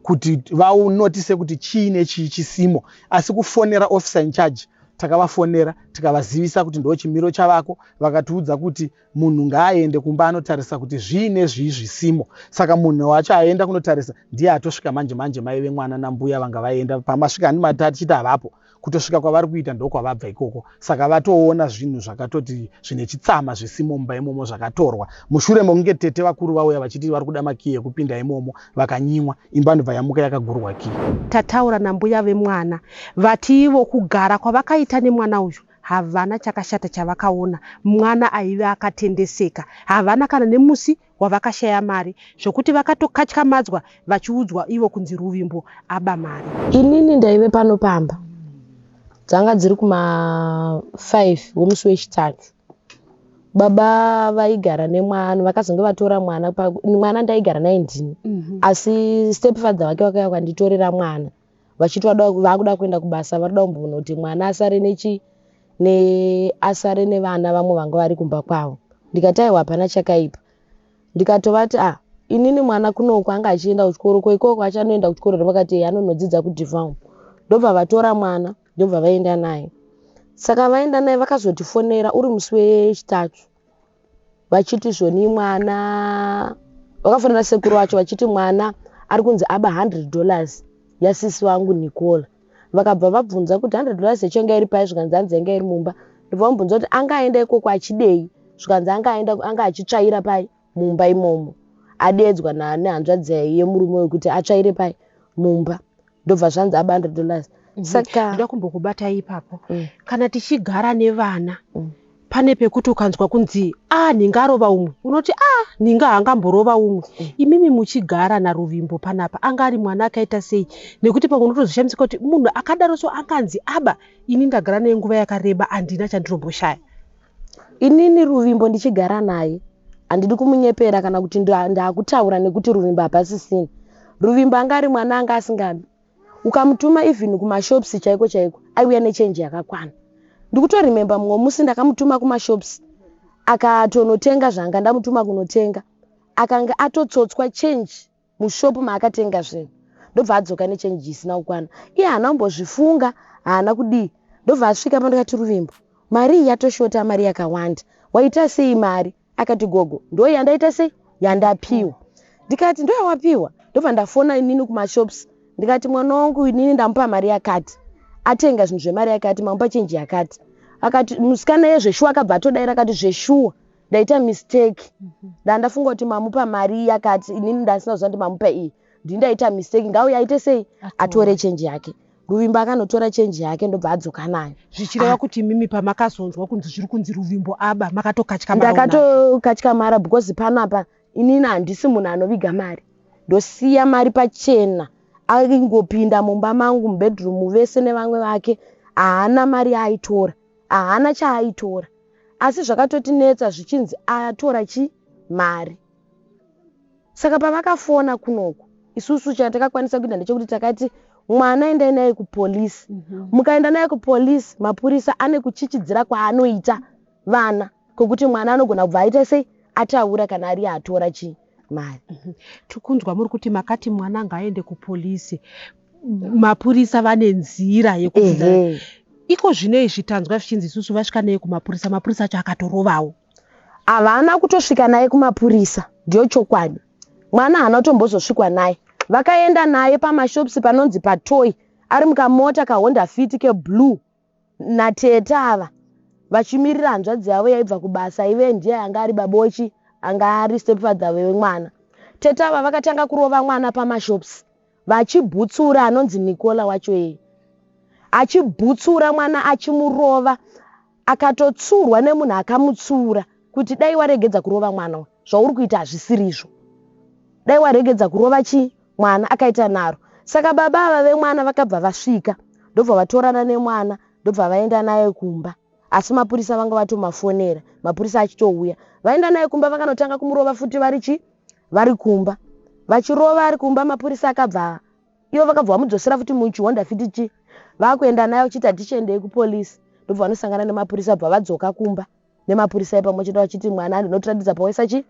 kuti vaunotise kuti chii nechii chisimo. Asi kufonera officer in charge, takavafonera, tikavazivisa kuti ndo chimiro chavako. Vakatiudza kuti munhu ngaaende kumba anotarisa kuti zvii nezvii zvisimo. Saka munhu wacho aenda kunotarisa ndiye atosvika manje manje. Mai vemwana nambuya vanga vaenda pamasvika handimati tichiti havapo, kutosvika kwavari kuita ndokwavabva ikoko. Saka vatoona zvinhu zvakatoti zvine chitsama zvisimo mumba imomo, zvakatorwa mushure mekunge tete vakuru vauya vachiti vari kuda makiyi ekupinda imomo, vakanyimwa. Imba ndobva yamuka yakagurwa kiyi. Tataura nambuya vemwana, vati ivo kugara kwavakaita nemwana uyu havana chakashata chavakaona. Mwana aive akatendeseka, havana kana nemusi wavakashaya mari, zvokuti vakatokatyamadzwa vachiudzwa ivo kunzi Ruvimbo aba mari. Inini ndaive pano pamba, dzanga dziri kuma5 wemusi wechitatu. Baba vaigara nemwana, vakazonge vatora mwana. Mwana ndaigara naye ndini, asi stepfather vake vakauya kwanditorera mwana vachiti vakuda kuenda kubasa, vari kuda kumboona kuti mwana asare nechi ne asare nevana vamwe vanga vari kumba kwavo. Ndikati, "Aiwa, hapana chakaipa." Ndikatovati, "A, inini mwana kunoku anga achienda kuchikoro, ko ikoko achanoenda kuchikoro here?" Vakati, "Anonodzidza kuDivine." Ndobva vatora mwana, ndobva vaenda naye. Saka vaenda naye, vakazotifonera uri musi wechitatu vachiti zvoni mwana, vakafonera sekuru vacho vachiti mwana ari kunzi aba $100 yasisi vangu Nicola. Vakabva vabvunza kuti $100 yacho yanga iri pai? Zvikanzi hanzi yanga iri mumba. Ndobva vamubvunza kuti anga aenda ikoko achidei? Zvikanzi anga aenda, anga achitsvaira pai mumba imomo, adedzwa nehanzvadzi yemurume wekuti atsvaire pai mumba, ndobva zvanzi aba $100. Saka Ndoda kumbokubata ipapo. Kana tichigara nevana, Pane pekuti ukanzwa kunzi a nhinga arova umwe, unoti a nhinga haangamborova umwe. Imimi muchigara naRuvimbo panapa, anga ari mwana akaita sei? Nekuti pamwe unotozvishamisika kuti munhu akadaro so anganzi aba, ini ndagara naye nguva yakareba, handina chandinomboshaya. Inini Ruvimbo ndichigara naye, handidi kumunyepera kana kuti ndakutaura nekuti Ruvimbo hapasisina. Ruvimbo anga ari mwana anga asingabi. Ukamutuma even kumashops chaiko chaiko, aiuya nechenji yakakwana. Ndikutoremember mumwe musi ndakamutuma kumashops, akatonotenga zvanga ndamutuma kunotenga, akanga atotsotswa change mushopu maakatenga zvinhu, ndobva adzoka nechenji isina kukwana. Iye haana kumbozvifunga, haana kudii. Ndobva asvika pandikati, "Ruvimbo, mari iyi yatoshota, mari yakawanda, waita sei mari?" Akati, "Gogo, ndo yandaita sei, yandapiwa." Ndikati, "Ndo yawapiwa?" Ndobva ndafona inini kumashops, ndikati, "Mwana wangu inini ndamupa mari yakati, atenga zvinhu zvemari yakati, mamupa chenji yakati." Akati musikana yezveshuwa akabva atodaira akati, "Zveshuwa ndaita mistake, ndandafunga kuti mamupa mari yakati, inini ndasina kuziva kuti mamupa iyi, ndindaita mistake, ngauye aite sei, atore chenji yake." Ruvimbo akanotora chenji yake, ndobva adzoka nayo. Zvichireva kuti imimi pamakazonzwa kunzi zviri kunzi Ruvimbo aba, makatokatyamara? Ndakatokatyamara because panapa inini handisi munhu anoviga mari, ndosiya mari pachena. Aingopinda mumba mangu mubedroom vese nevamwe vake, haana mari yaaitora, haana chaaitora, asi zvakatotinetsa zvichinzi atora chi mari. Saka pavakafona kunoku, isusu chatakakwanisa kuita ndechekuti takati, "Mwana endai naye kupolisi." Mukaenda naye kupolisi, mapurisa ane kuchichidzira kwaanoita vana, kwekuti mwana anogona kubva aita sei, ataura kana ari atora chi mari. Tikunzwa muri kuti makati mwana ngaaende kupolisi, mapurisa vane nzira yekubvunza. Iko zvino izvi tanzwa zvichinzi isusu vasvika naye kumapurisa, mapurisa acho akatorovawo. Havana kutosvika naye kumapurisa, ndiyo chokwadi. Mwana haana kutombozosvikwa naye. Vakaenda naye pamashops panonzi paToy, ari mukamota kaHonda Fit keblue nateta ava, vachimirira hanzvadzi yavo yaibva kubasa, ive ndiye anga ari babochi, anga ari stepfather wemwana. Teta ava vakatanga kurova mwana pamashops vachibhutsura, anonzi Nicola wacho yeye, achibhutsura mwana, achimurova, akatotsurwa nemunhu akamutsura kuti, "Dai waregedza kurova mwana uyu, zvauri kuita hazvisirizvo, dai waregedza kurova chi mwana." Akaita naro. Saka baba ava vemwana vakabva vasvika, ndobva vatorana nemwana, ndobva vaenda naye kumba, asi mapurisa vanga vatomafonera, mapurisa achitouya. Vaenda naye kumba, vakanotanga kumurova futi vari chi vari kumba, vachirova ari kumba. Mapurisa akabva, ivo vakabva vamudzosera futi muchiHonda Fit chi, vakuenda naye vachiti, "Hatichiendei kupolisi." Ndobva vanosangana nemapurisa, bva vadzoka kumba nemapurisa ipamwe chete, vachiti, "Mwana ndinotiratidza pawaisa chi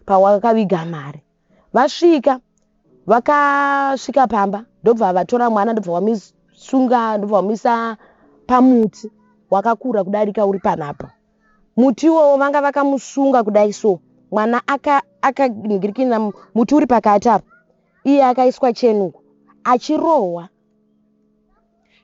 pawakaviga mari." Vasvika, vakasvika pamba, ndobva vatora mwana, ndobva vamusunga, ndobva vamuisa pamuti wakakura kudarika uri panapa. Muti iwowo vanga vakamusunga kudai so, mwana akanhingirikina muti uri pakati apa, iye akaiswa chenuku achirohwa.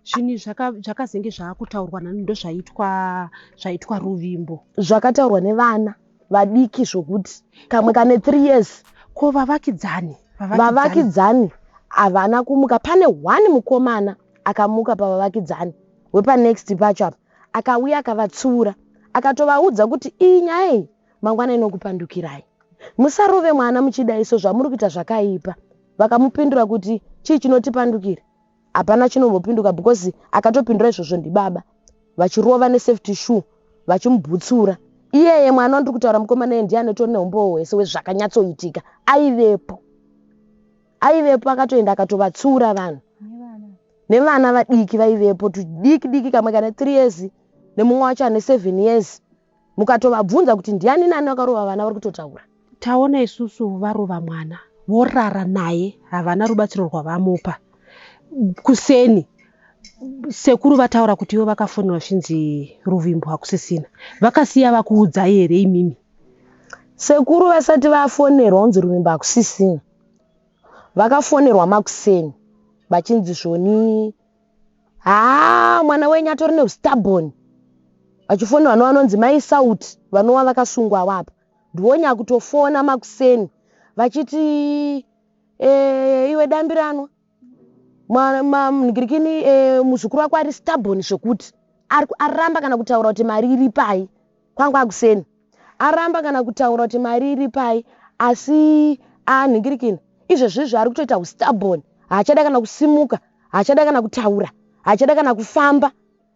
Zvinhu zvakazenge zvaakutaurwa nani ndo zvaitwa zvaitwa Ruvimbo? Zvakataurwa nevana vadiki, zvokuti kamwe kane 3 years. Ko vavakidzani? Vavakidzani havana kumuka. Pane one mukomana akamuka pavavakidzani wepanext pacho apa, akauya akavatsiura, akatovaudza kuti, "Iyi nyaya iyi mangwana inokupandukirai, musarove mwana muchidai so, zvamuri kuita zvakaipa." Vakamupindura kuti, "Chii chinotipandukira? Hapana chinombopinduka," because akatopindura izvozvo ndibaba vachirova nesafety shoe, vachimubhutsura iyeye. Mwana wandiri kutaura, mukomana iye, ndiye anotori neumbowo hwese hwezvakanyatsoitika. Aivepo, aivepo, akatoenda akatovatsiura vanhu nevana vadiki vaivepo, tudiki diki, kamwe kane 3 years nemumwe wacho ane 7 years. Mukatovabvunza kuti ndiani nani vakarova vana, vari kutotaura. Taona isusu varova mwana, vorara naye, havana rubatsiro rwavamupa. Kuseni sekuru vataura kuti ivo vakafonera zvinzi Ruvimbo hakusisina. Vakasiya vakuudzai here imimi? Sekuru vasati vafonerwa kunzi Ruvimbo hakusisina, vakafonerwa makuseni vachinzi zvoni, haa, mwana wenyu atori neustubborn, vachifonerwa nevanonzi Mai Sauti, vanova vakasungwa wapa. Ndiwo kutofona makuseni vachiti, "Iwe dambiranwa nigirikini, muzukuru wako ari stubborn zvekuti aramba kana kutaura kuti mari iri pai." Kwanga kuseni. Aramba kana kutaura kuti mari iri pai asi anhingirikini. Izvezvizvi ari kutoita ustubborn. Haachada kana kusimuka, haachada kana kutaura, haachada kana kufamba,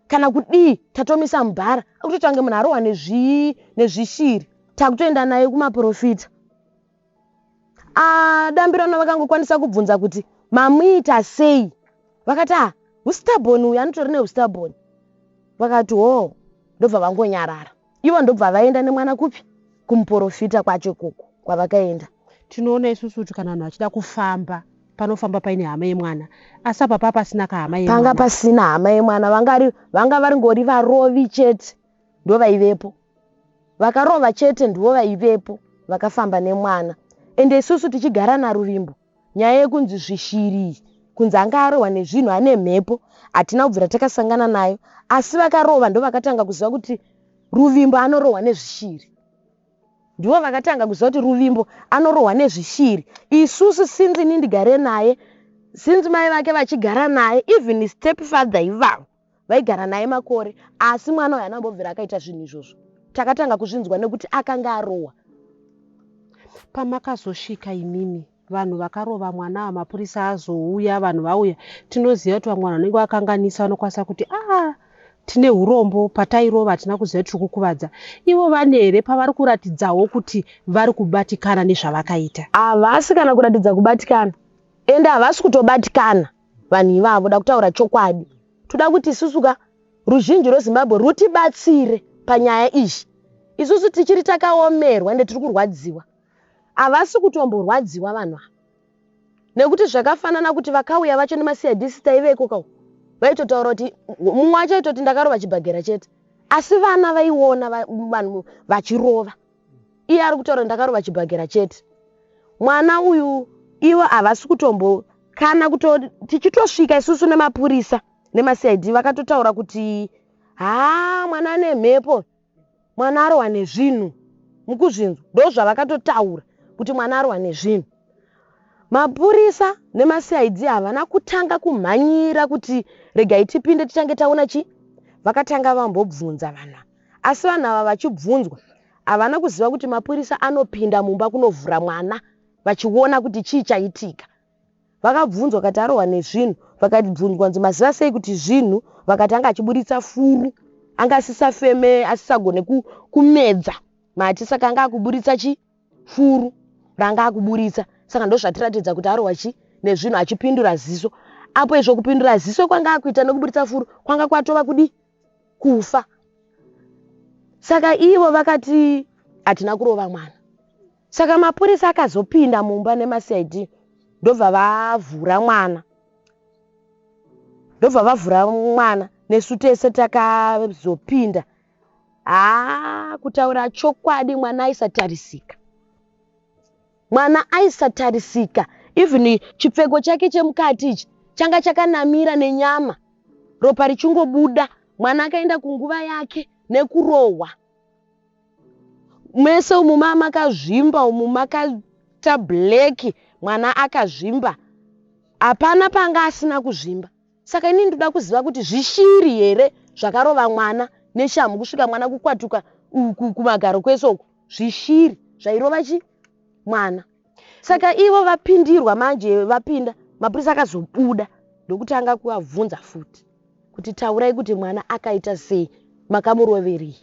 kana kudii. Tatomisa mubhara. Akutoita kunge munhu arohwa nezvishiri. Takutoenda naye kumaporofita. Adambirano vakangokwanisa kubvunza kuti mamuita sei? Vakati ah, ustubborn uyu anotori neustubborn. Vakati hoo, ndobva vangonyarara. Ivo ndobva vaenda nemwana kupi? Kumuporofita kwacho ikoko kwavakaenda. Tinoona isusu kuti kana vanhu vachida kufamba panofamba paine hama yemwana, asi apa paa pasina kahama yemwana. Panga pasina hama yemwana, vanga vari ngori varovi chete ndo vaivepo. Vakarova chete ndivo vaivepo vakafamba nemwana. Ende isusu tichigara naRuvimbo, nyaya yekunzi zvishiri, kunzi anga arohwa nezvinhu ane mhepo, hatina kubvira takasangana nayo. Asi vakarova ndo vakatanga kuziva kuti Ruvimbo anorohwa nezvishiri. Ndivo vakatanga kuziva kuti Ruvimbo anorohwa nezvishiri. Isusu since ini ndigare naye, since mai vake vachigara naye, even stepfather ivavo vaigara naye makore, asi mwana uyu haana kumbobvira akaita zvinhu izvozvo. Takatanga kuzvinzwa nekuti akanga arohwa. Pamakazosvika imimi vanhu vakarova mwana ava, mapurisa azouya, vanhu vauya, tinoziva kuti vamwe vanhu vanenge vakanganisa vanokwanisa kuti tine urombo, patairova hatina kuziva tiri kukuvadza. Ivo vane here pavari kuratidzawo kuti vari kubatikana nezvavakaita? Havasi kana kuratidza kubatikana, ende havasi kutobatikana vanhu ivavo. Da kutaura chokwadi, toda kuti isusu ka ruzhinji rweZimbabwe rutibatsire panyaya iyi. Isusu tichiri takaomerwa ende tiri kurwadziwa. Havasi kutomborwadziwa vanhu ava, nekuti zvakafanana kuti vakauya vacho nemaCID taiveko kau, vaitotaura kuti mumwe wacho aitoti ndakarova chibhagera chete, asi vana vaiona vanhu vachirova. Iye ari kutaura ndakarova chibhagera chete. Mwana uyu ivo havasi kutombo kana kuto tichitosvika isusu nemapurisa nemaCID vakatotaura kuti haa, mwana ane mhepo, mwana arohwa nezvinhu. Mukuzvinzwa ndo zvavakatotaura kuti mwana arohwa nezvinhu. Mapurisa nemaCID havana kutanga kumhanyira kuti regai tipinde titange taona chi, vakatanga vambobvunza vanhu ava. Asi vanhu ava vachibvunzwa havana kuziva kuti mapurisa anopinda mumba kunovhura mwana vachiona kuti chii chaitika. Vakabvunzwa kati arohwa nezvinhu, vakabvunzwa kunzi maziva sei kuti zvinhu, vakati anga achiburitsa furu, anga asisafeme, asisagone kumedza mati, saka anga akuburitsa chi furu ranga akuburitsa, saka ndozvatiratidza kuti arohwa chi nezvinhu, achipindura ziso. Apo izvo kupindura ziso kwanga akuita nekuburitsa furu kwanga kwatova kudi kufa. Saka ivo vakati hatina kurova mwana. Saka mapurisa akazopinda mumba nemaCID ndobva vavhura mwana, ndobva vavhura mwana, nesu tese takazopinda. Haa, kutaura chokwadi mwana aisatarisika, mwana aisatarisika. Even chipfeko chake chemukati ichi changa chakanamira nenyama, ropa richingobuda. Mwana akaenda kunguva yake nekurohwa. Mese umu makazvimba, umu makaita black, mwana akazvimba, hapana panga asina kuzvimba. Saka inini ndoda kuziva kuti zvishiri here zvakarova mwana neshamhu kusvika mwana kukwatuka kumagaro kwese uku, zvishiri zvairova chi mwana. Saka ivo vapindirwa manje, vapinda mapurisa akazobuda ndokutanga kuvabvunza futi kuti taurai kuti mwana akaita sei, makamuroverei.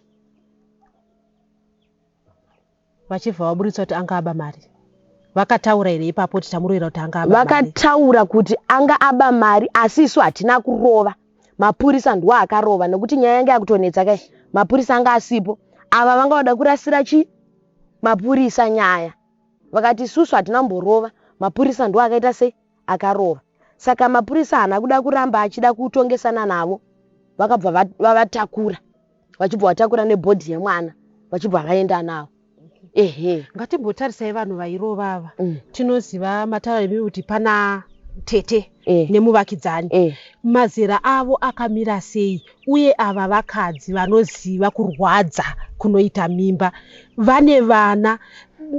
Vachibva vaburitsa kuti anga aba mari. Vakataura here ipapo kuti tamurovera kuti anga aba mari? Vakataura kuti anga aba mari, asi isu hatina kurova, mapurisa ndiwo akarova, nekuti nyaya yanga yakutonetsa kai, mapurisa anga asipo. Ava vanga vada kurasira chi mapurisa nyaya, vakati isusu hatina kumborova, mapurisa ndiwo akaita sei, akarova. Saka mapurisa haana kuda kuramba achida kutongesana navo, vakabva vavatakura, vachibva vatakura nebhodhi yemwana vachibva vaenda navo. Ehe. Ngatimbotarisai vanhu vairova ava. Tinoziva mataura imi kuti pana tete nemuvakidzani. Mazera avo akamira sei? Uye ava vakadzi vanoziva kurwadza kunoita mimba, vane vana,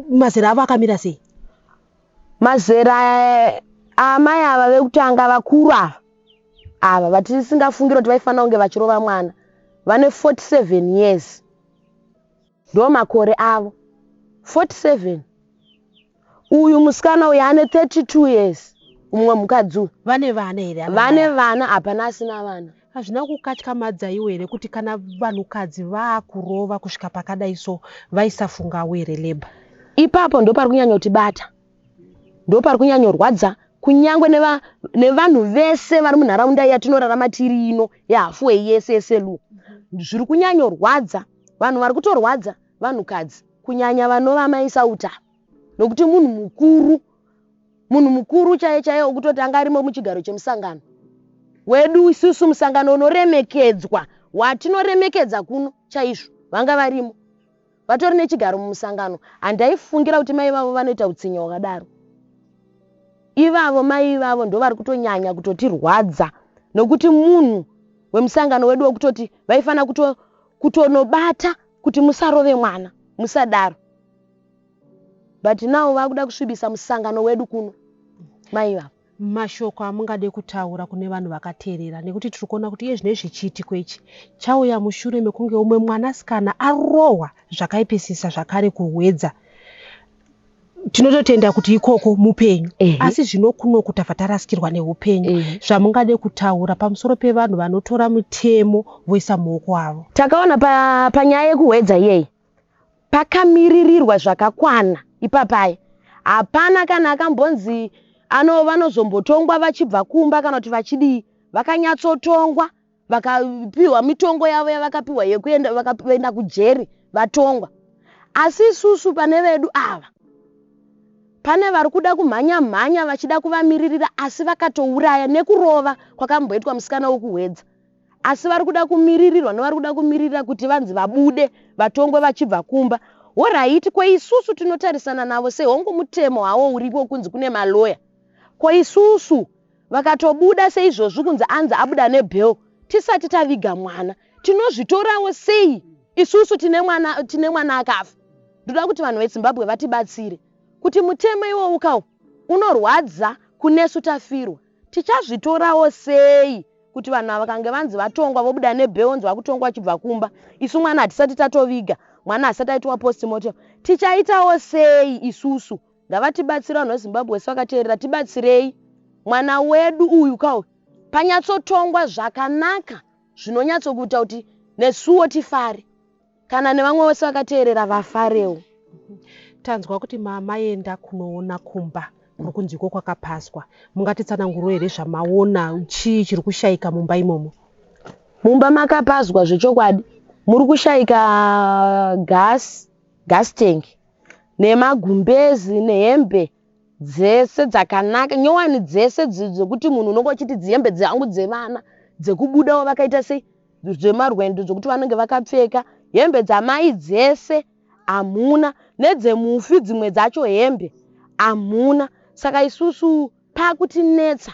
mazera avo akamira sei? Mazera amai ava vekutanga vakuru ava, ava vatisingafungiri kuti vaifanira kunge vachirova mwana, vane 47 years. Ndo makore avo 47. Uyu musikana uyu ane 32 years, umwe mukadzi uyu. Vane vana here? Vane vana, hapana asina vana. Hazvina kukatyamadza iwo here kuti kana vanhukadzi vaakurova kusvika pakadai so, vaisafungawo here labor? Ipapo ndo pari kunyanyotibata, ndo pari kunyanyorwadza, kunyange nevanhu vese vari munharaunda yatinorarama tiri ino yeHalfway yese yeSelu. Zviri kunyanyorwadza vanhu, vari kutorwadza vanhukadzi, kunyanya vanova maisauta, nokuti munhu mukuru, munhu mukuru chaiye chaiye wokutoti anga arimo muchigaro chemusangano wedu isusu, musangano unoremekedzwa watinoremekedza kuno chaizvo, vanga varimo, vatori nechigaro mumusangano. Handaifungira kuti mai vavo vanoita utsinye hwakadaro. Ivavo mai ivavo ndo vari kutonyanya kutotirwadza, nokuti munhu wemusangano wedu wokutoti vaifanira kutonobata kuti musarove mwana, musadaro, but now vakuda kusvibisa musangano wedu kuno mai ivavo. Mashoko amungade kutaura kune vanhu vakateerera, nekuti tiri kuona kuti iye zvino chiitiko ichi chauya mushure mekunge umwe mwanasikana arohwa zvakaipisisa zvakare kuHwedza. Tinototenda kuti ikoko mupenyu, asi zvino kunoku tabva tarasikirwa neupenyu. Zvamungade kutaura pamusoro pevanhu vanotora mutemo voisa mumaoko avo? Takaona panyaya yekuHwedza iyeyi pakamiririrwa zvakakwana ipapai. Hapana kana akambonzi ano vanozombotongwa vachibva kumba kana kuti vachidii. Vakanyatsotongwa, vakapiwa mitongo yavo yavakapiwa yekuenda, vakaenda kujeri vatongwa. Asi isusu pane vedu ava, pane vari kuda kumhanya mhanya vachida kuvamiririra, asi vakatouraya nekurova kwakamboitwa musikana wekuHwedza, asi vari kuda kumiririrwa nevari kuda kumiririra kuti vanzi vabude vatongwe vachibva kumba. Alright, ko isusu tinotarisana navo sei? Hongu, mutemo hawo uripo kunzi kune maloya. Ko isusu vakatobuda seizvozvi, kunzi anzi abuda nebail, tisati taviga mwana, tinozvitorawo sei isusu tine mwana, tine mwana akafa? Ndoda kuti vanhu veZimbabwe vatibatsire kuti mutemo iwowu kawo unorwadza kunesu tafirwa. Tichazvitorawo sei kuti vanhu ava kange vanzi vatongwa vobuda nebail, onzi vakutongwa vachibva kumba, isu mwana hatisati tatoviga, mwana hasati aitwa postmortem, tichaitawo sei isusu? Ngavatibatsire vanhu veZimbabwe vese vakateerera, tibatsirei mwana wedu uyu kauyu panyatsotongwa zvakanaka zvinonyatsokuita kuti nesuwo tifare, kana nevamwe vose vakateerera vafarewo. Tanzwa kuti mamaenda kunoona kumba kuri kunzi iko kwakapaswa. Mungatitsananguriro here zvamaona? Chii chiri kushayika mumba imomo? Mumba makapazwa zvechokwadi muri kushayika gas tank nemagumbezi nehembe dzese dzakanaka, nyowani dzese, dzekuti munhu unonge uchiti dzihembe dzangu dzevana dzekubudawo vakaita sei, dzemarwendo dzokuti vanenge vakapfeka. Hembe dzamai dzese hamuna, nedzemufi dzimwe dzacho hembe hamuna. Saka isusu pakutinetsa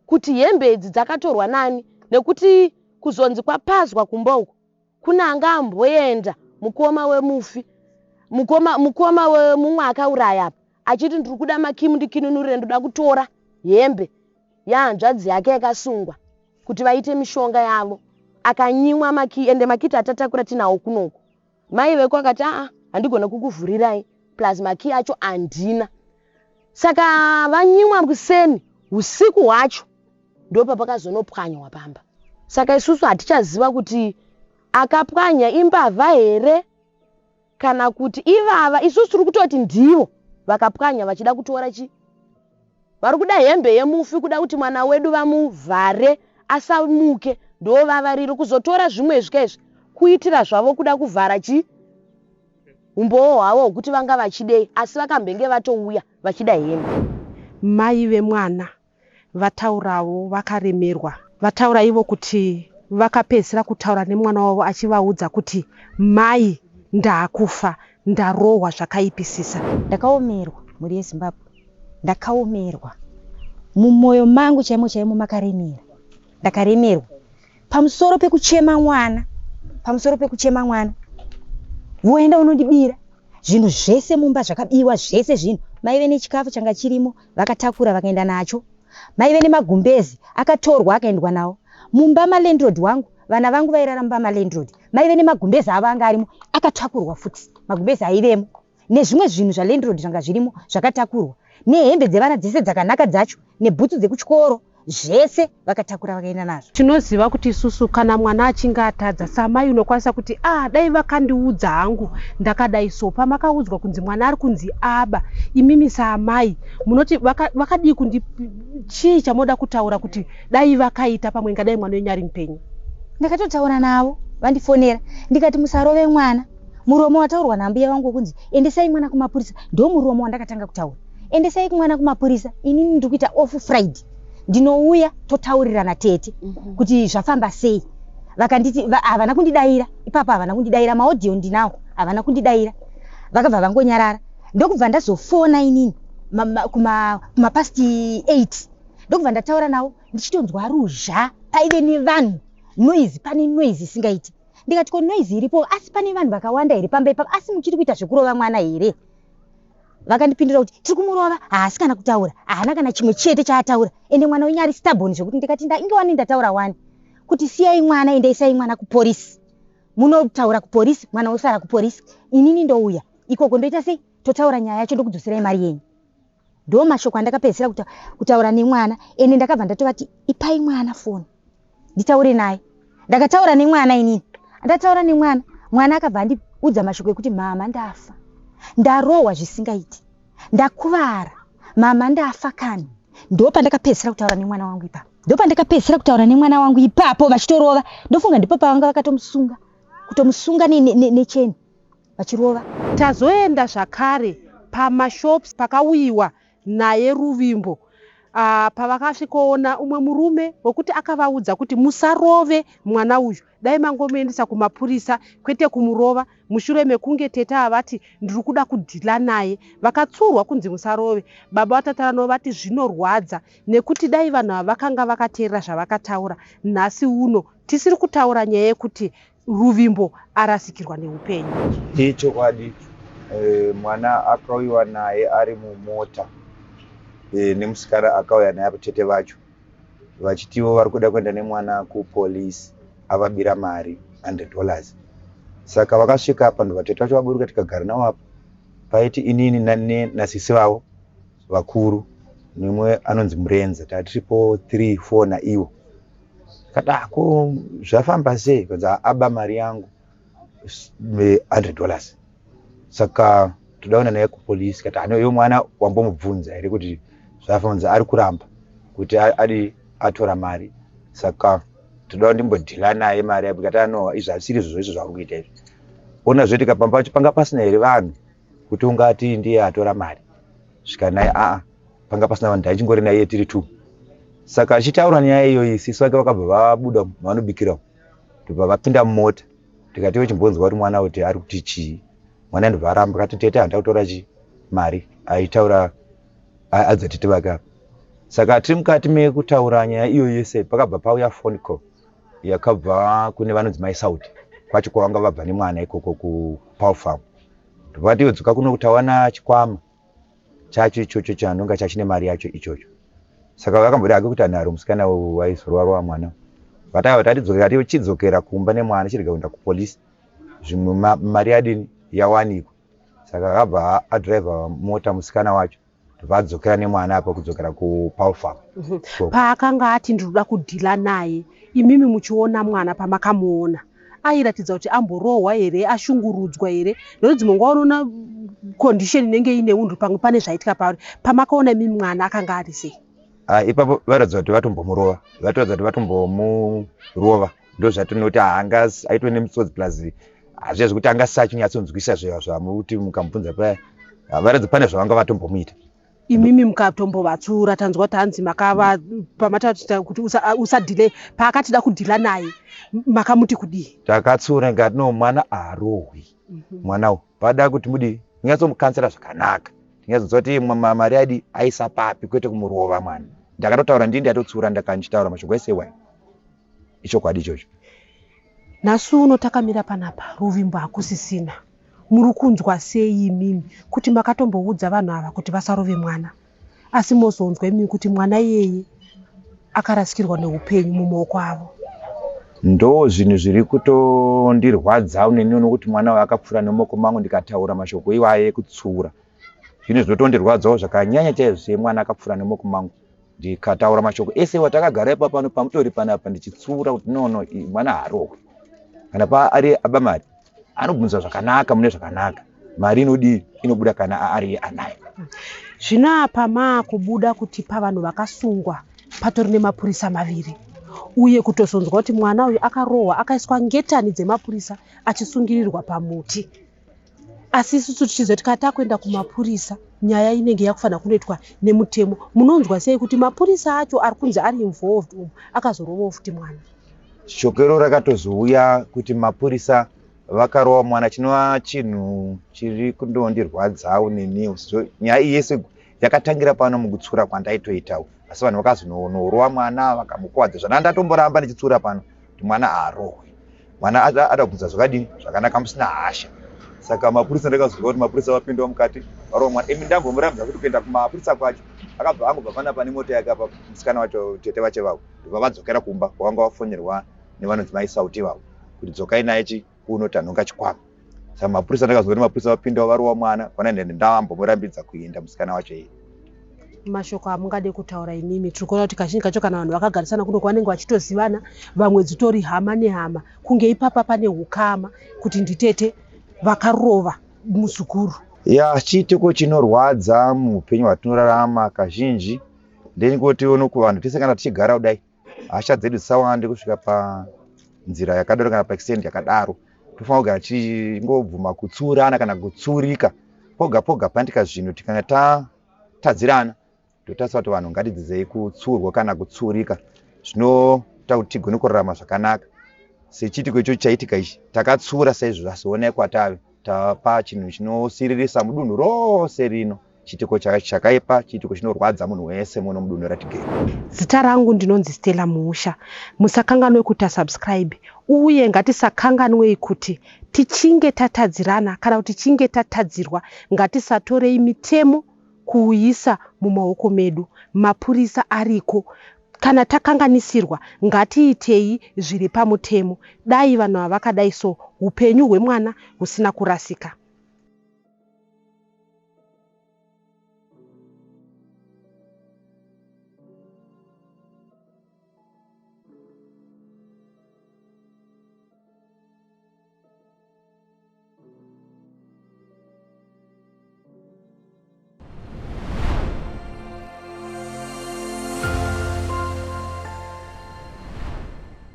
kuti hembe idzi dzakatorwa nani, nekuti kuzonzi kwapazwa kumba uku kune anga amboenda mukoma wemufi, mukoma wemumwe akauraya apa, achiti ndiri kuda makimu, ndikinunurire, ndoda kutora hembe yehanzvadzi yake yakasungwa kuti vaite mishonga yavo. Akanyimwa makii, ende makiti atatakura tinawo kunoku. Mai veko akati, "Aa, handigone kukuvhurirai, plus makii acho handina." Saka vanyimwa kuseni, usiku hwacho ndopapakazonopwanywa pamba. Saka isusu hatichaziva kuti akapwanya imbavha here kana kuti ivava. Isusu tiri kutoti ndivo vakapwanya vachida kutora chi vari kuda hembe yemufi, kuda kuti mwana wedu vamuvhare asamuke, ndo vavariro kuzotora zvimwe zvika izvi kuitira zvavo kuda kuvhara chi umbowo hwavo hwekuti vanga vachidei, asi vakambenge vatouya vachida hembe. Mai vemwana vataurawo vakaremerwa. Vataura ivo kuti vakapedzisira kutaura nemwana wavo achivaudza kuti, "Mai, ndaakufa, ndarohwa zvakaipisisa." Ndakaomerwa, mhuri yeZimbabwe, ndakaomerwa mumwoyo mangu chaimo chaimo, makaremera. Ndakaremerwa pamusoro pekuchema mwana, pamusoro pekuchema mwana, voenda unondibira zvinhu zvese mumba. Zvakabiwa zvese zvinhu. Maive nechikafu changa chirimo, vakatakura vakaenda nacho. Maive nemagumbezi, akatorwa akaendwa nawo. Mumba malandlord wangu, vana vangu vairara mumba malandlord. Maive nemagumbezi avo anga arimo akatakurwa futi, magumbezi aivemo nezvimwe zvinhu zvalandlord zvanga zvirimo zvakatakurwa, nehembe dzevana dzese dzakanaka dzacho nebhutsu dzekuchikoro, zvese vakatakura vakaenda nazvo. Tinoziva kuti isusu kana mwana achinge atadza, samai unokwanisa kuti ah, dai vakandiudza hangu ndakadai. So pamakaudzwa kunzi mwana ari kunzi aba, imimi saamai munoti vakadii kundi chii chamoda kutaura kuti dai vakaita pamwe ingadai mwana wenyu ari mupenyu? Ndakatotaura navo vandifonera, ndikati musarove mwana. Muromo wataurwa nambuya vangu wekunzi endesai mwana kumapurisa ndo muromo wandakatanga kutaura. Endesai mwana kumapurisa, inini ndiri kuita off Friday, ndinouya totaurirana tete kuti zvafamba sei. Vakanditi havana kundidaira ipapo, havana kundidaira, maaudio ndinawo, havana kundidaira, vakabva vangonyarara. Ndokubva ndazofona inini kumapast 8, ndokubva ndataura navo ndichitonzwa ruzha, paive nevanhu, noise, pane noise isingaiti. Ndikati ko noise iripo, asi pane vanhu vakawanda here pamba ipapo, asi muchiri kuita zvekurova mwana here? Vakandipindura kuti tiri kumurova, haasi kana kutaura, haana kana chimwe chete chaataura, ende mwana wenyu ari stubborn zvekuti. Ndikati inge wani ndataura wani kuti siyai mwana, endesai mwana kuporisi, munotaura kuporisi, mwana wosara kuporisi, inini ndouya ikoko ndoita sei, totaura nyaya yacho, ndokudzoserai mari yenyu. Ndo mashoko andakapedzisira kutaura nemwana. Ende ndakabva ndatovati ipai mwana foni nditaure naye. Ndakataura nemwana inini, ndataura nemwana, mwana akabva andiudza mashoko ekuti mama ndafa, ndarohwa zvisingaiti, ndakuvara, mama ndafa kani. Ndo pandakapedzisira kutaura nemwana wangu ipapo, ndo pandakapedzisira kutaura nemwana wangu ipapo vachitorova. Ndofunga ndipo pavanga vakatomusunga, kutomusunga necheni vachirova. Tazoenda zvakare pamashops pakauyiwa naye Ruvimbo. Pavakasvikoona umwe murume wekuti akavaudza kuti musarove mwana uyu, dai mangomuendesa kumapurisa kwete kumurova. Mushure mekunge tete avati ndiri kuda kudhila naye, vakatsurwa kunzi musarove. Baba vatatarano vati zvinorwadza nekuti dai vanhu ava vakanga vakateerera zvavakataura, nhasi uno tisiri kutaura nyaya yekuti Ruvimbo arasikirwa neupenyu. Ichokwadi, mwana akauyiwa naye ari mumota nemusikana akauya naye apo, tete vacho vachitiwo vari kuda kuenda nemwana kupolisi, avabira mari $100. Saka vakasvika apa, ndobva tete vacho vaburuka, tikagara navo apa. Paiti inini nasisi vavo vakuru nemwe anonzi Murenza, tatiripo 3 4 naivo. Kada ko zvafamba sei? Kanzi aba mari yangu $100, saka toda kuenda naye kupolisi. Kati ano iwe mwana wambomubvunza here kuti zvafamba? Ari kuramba kuti adi atora mari, saka toda ndimbodhila naye mari yapo. Kati ano izvi hazvisiri izvozvo, izvo zvauri kuita izvi, ona zvoitika pamba pacho panga pasina here vanhu kuti ungati ndiye atora mari? Svika naye aa panga pasina vanhu, taichingori naiye tiri two. Saka achitaura nyaya iyoyi, sisi vake vakabva vabuda mavanobikira, ndobva vapinda mumota. Tikati iwe chimbonzwa kuti mwana kuti ari kuti chii. Mwana ndobva aramba, kati tete handa kutora chi mari, aitaura adza tete vake apa. Saka tiri mukati mekutaura nyaya iyoyi yese, pakabva pauya phone call yakabva kune vanonzi mai Saudi kwacho kwavanga vabva nemwana ikoko kuPaul Farm. Ndobva iwe dzoka kuno kuti tawana chikwama chacho ichocho chanonga chachine mari yacho ichocho. Saka vakamboda hake kuti anharo musikana waizorova mwana. Vataiva tatidzokera, tichidzokera kumba nemwana, chirega kuenda kupolisi, zvimwe mari yadini yawanikwa. Saka akabva adhiraivha mota musikana wacho, ndobva adzokera nemwana apa kudzokera kuPaul Farm. Paakanga ati ndinoda kudhila naye, imimi muchiona mwana, pamakamuona airatidza kuti amborohwa here, ashungurudzwa here? Nokuti dzimwe nguva unoona condition inenge ine unhu, pamwe pane zvaitika pauri. Pamakaona imimi mwana akanga ari sei? Ah, ipapo varatidza kuti vatombomurova, vatoratidza kuti vatombomurova. Ndo zvatinoti haanga aitwe nemisodzi, plus hazviya zvekuti angasachinyatsonzwisa zvamuti mukamubvunza paya, varatidza pane zvavanga vatombomuita. Imimi mukatombovatsura, tanzwa kuti hanzi makava pamatati kuti usadhile, paakatida kudhila naye makamuti kudii? Takatsura ngati no, mwana haarohwi. Mwana uyu pada kuti mudi munyatsomukansera zvakanaka, tinyatsonzwa kuti mari adi aisa papi, kwete kumurova mwana. Ndakatotaura ndini, ndatotsura, ndakandichitaura mashoko ese iwayo, ichokwadi ichocho. Nhasi uno takamira panapa, Ruvimbo hakusisina. Muri kunzwa sei imimi kuti makatomboudza vanhu ava kuti vasarove mwana, asi mozonzwa imimi kuti mwana iyeye akarasikirwa neupenyu mumaoko avo? Ndo zvinhu zviri kutondirwadza neniwo, nokuti mwana uyu akapfuura nemaoko mangu, ndikataura mashoko iwayo ekutsiura. Zvinhu zvinotondirwadzawo zvakanyanya chaizvo, semwana akapfuura nemaoko mangu, ndikataura mashoko ese watakagara ipa pano pamutori panapa, ndichitsiura kuti no, mwana haarohwi. Kana paari aba mari, anobvunzwa zvakanaka, mune zvakanaka. Mari inodii? Inobuda kana ari anayo. Zvino apa maakubuda kuti pavanhu vakasungwa patori nemapurisa 2, uye kutozonzwa kuti mwana uyu akarohwa, akaiswa ngetani dzemapurisa, achisungirirwa pamuti. Asi isusu tichizoti kana takuenda kumapurisa, nyaya inenge yakufanira kunoitwa nemutemo. Munonzwa sei kuti mapurisa acho ari kunzi ari involved umu akazorovawo futi mwana? Shoko rakatozouya kuti mapurisa vakarova mwana, chinova chinhu chiri kundondirwadzawo neniwo, sezvo nyaya iyi yese yakatangira pano mukutsiura kwandaitoitawo. Asi vanhu vakazonorova mwana, vakamukuvadza. Zvana ndatomboramba ndichitsiura pano kuti mwana haarohwi, mwana ada kubvunza zvakadini, zvakanaka, musina hasha. Saka mapurisa, ndakazonzwa kuti mapurisa vapindawo mukati, varova mwana. Imi ndambomurambidza kuti kuenda kumapurisa kwacho, akabva angobva panapa nemota yake apa, musikana wacho, tete vacho vavo, ndobva vadzokera kumba kwavanga vafonerwa nevanonzi maisauti vavo kuti dzokai naye chi kuno, tanhonga chikwama. Saka mapurisa, ndakazwa kuti mapurisa vapindawo, varova mwana. Kwana ndambomurambidza kuenda musikana wacho iye. Mashoko amungade kutaura imimi? Tiri kuona kuti kazhinji kacho kana vanhu vakagarisana kuno kwavanenge vachitozivana, vamwe dzitori hama nehama, kunge ipapa pane ukama kuti nditete vakarova muzukuru. Ya, chiitiko chinorwadza muupenyu hwatinorarama kazhinji ndeingoti ono kuvanhu tese, kana tichigara kudai, hasha dzedu dzisawande kusvika panzira yakadaro kana paextent yakadaro. Tofanira kugara tichingobvuma kutsurana kana kutsurika poga poga panoitika zvinhu. Tikanga tatadzirana, totarisa kuti vanhu ngatidzidzei kutsurwa kana kutsurika, zvinoita kuti tigone kurarama zvakanaka. Sechiitiko ichocho chaitika ichi, takatsura saizvozvo, asi onai kwatave tapa chinhu chinosiririsa mudunhu rose rino. Chiitiko chakaipa, chiitiko chinorwadza munhu wese muno mudunhu ratigere. Zita rangu ndinonzi Stella Muusha. Musakanganwe kuita subscribe, uye ngatisakanganwei kuti tichinge tatadzirana kana kuti tichinge tatadzirwa, ngatisatorei mitemo kuuisa mumaoko medu. Mapurisa ariko. Kana takanganisirwa, ngatiitei zviri pamutemo. Dai vanhu ava vakadai, so upenyu hwemwana husina kurasika.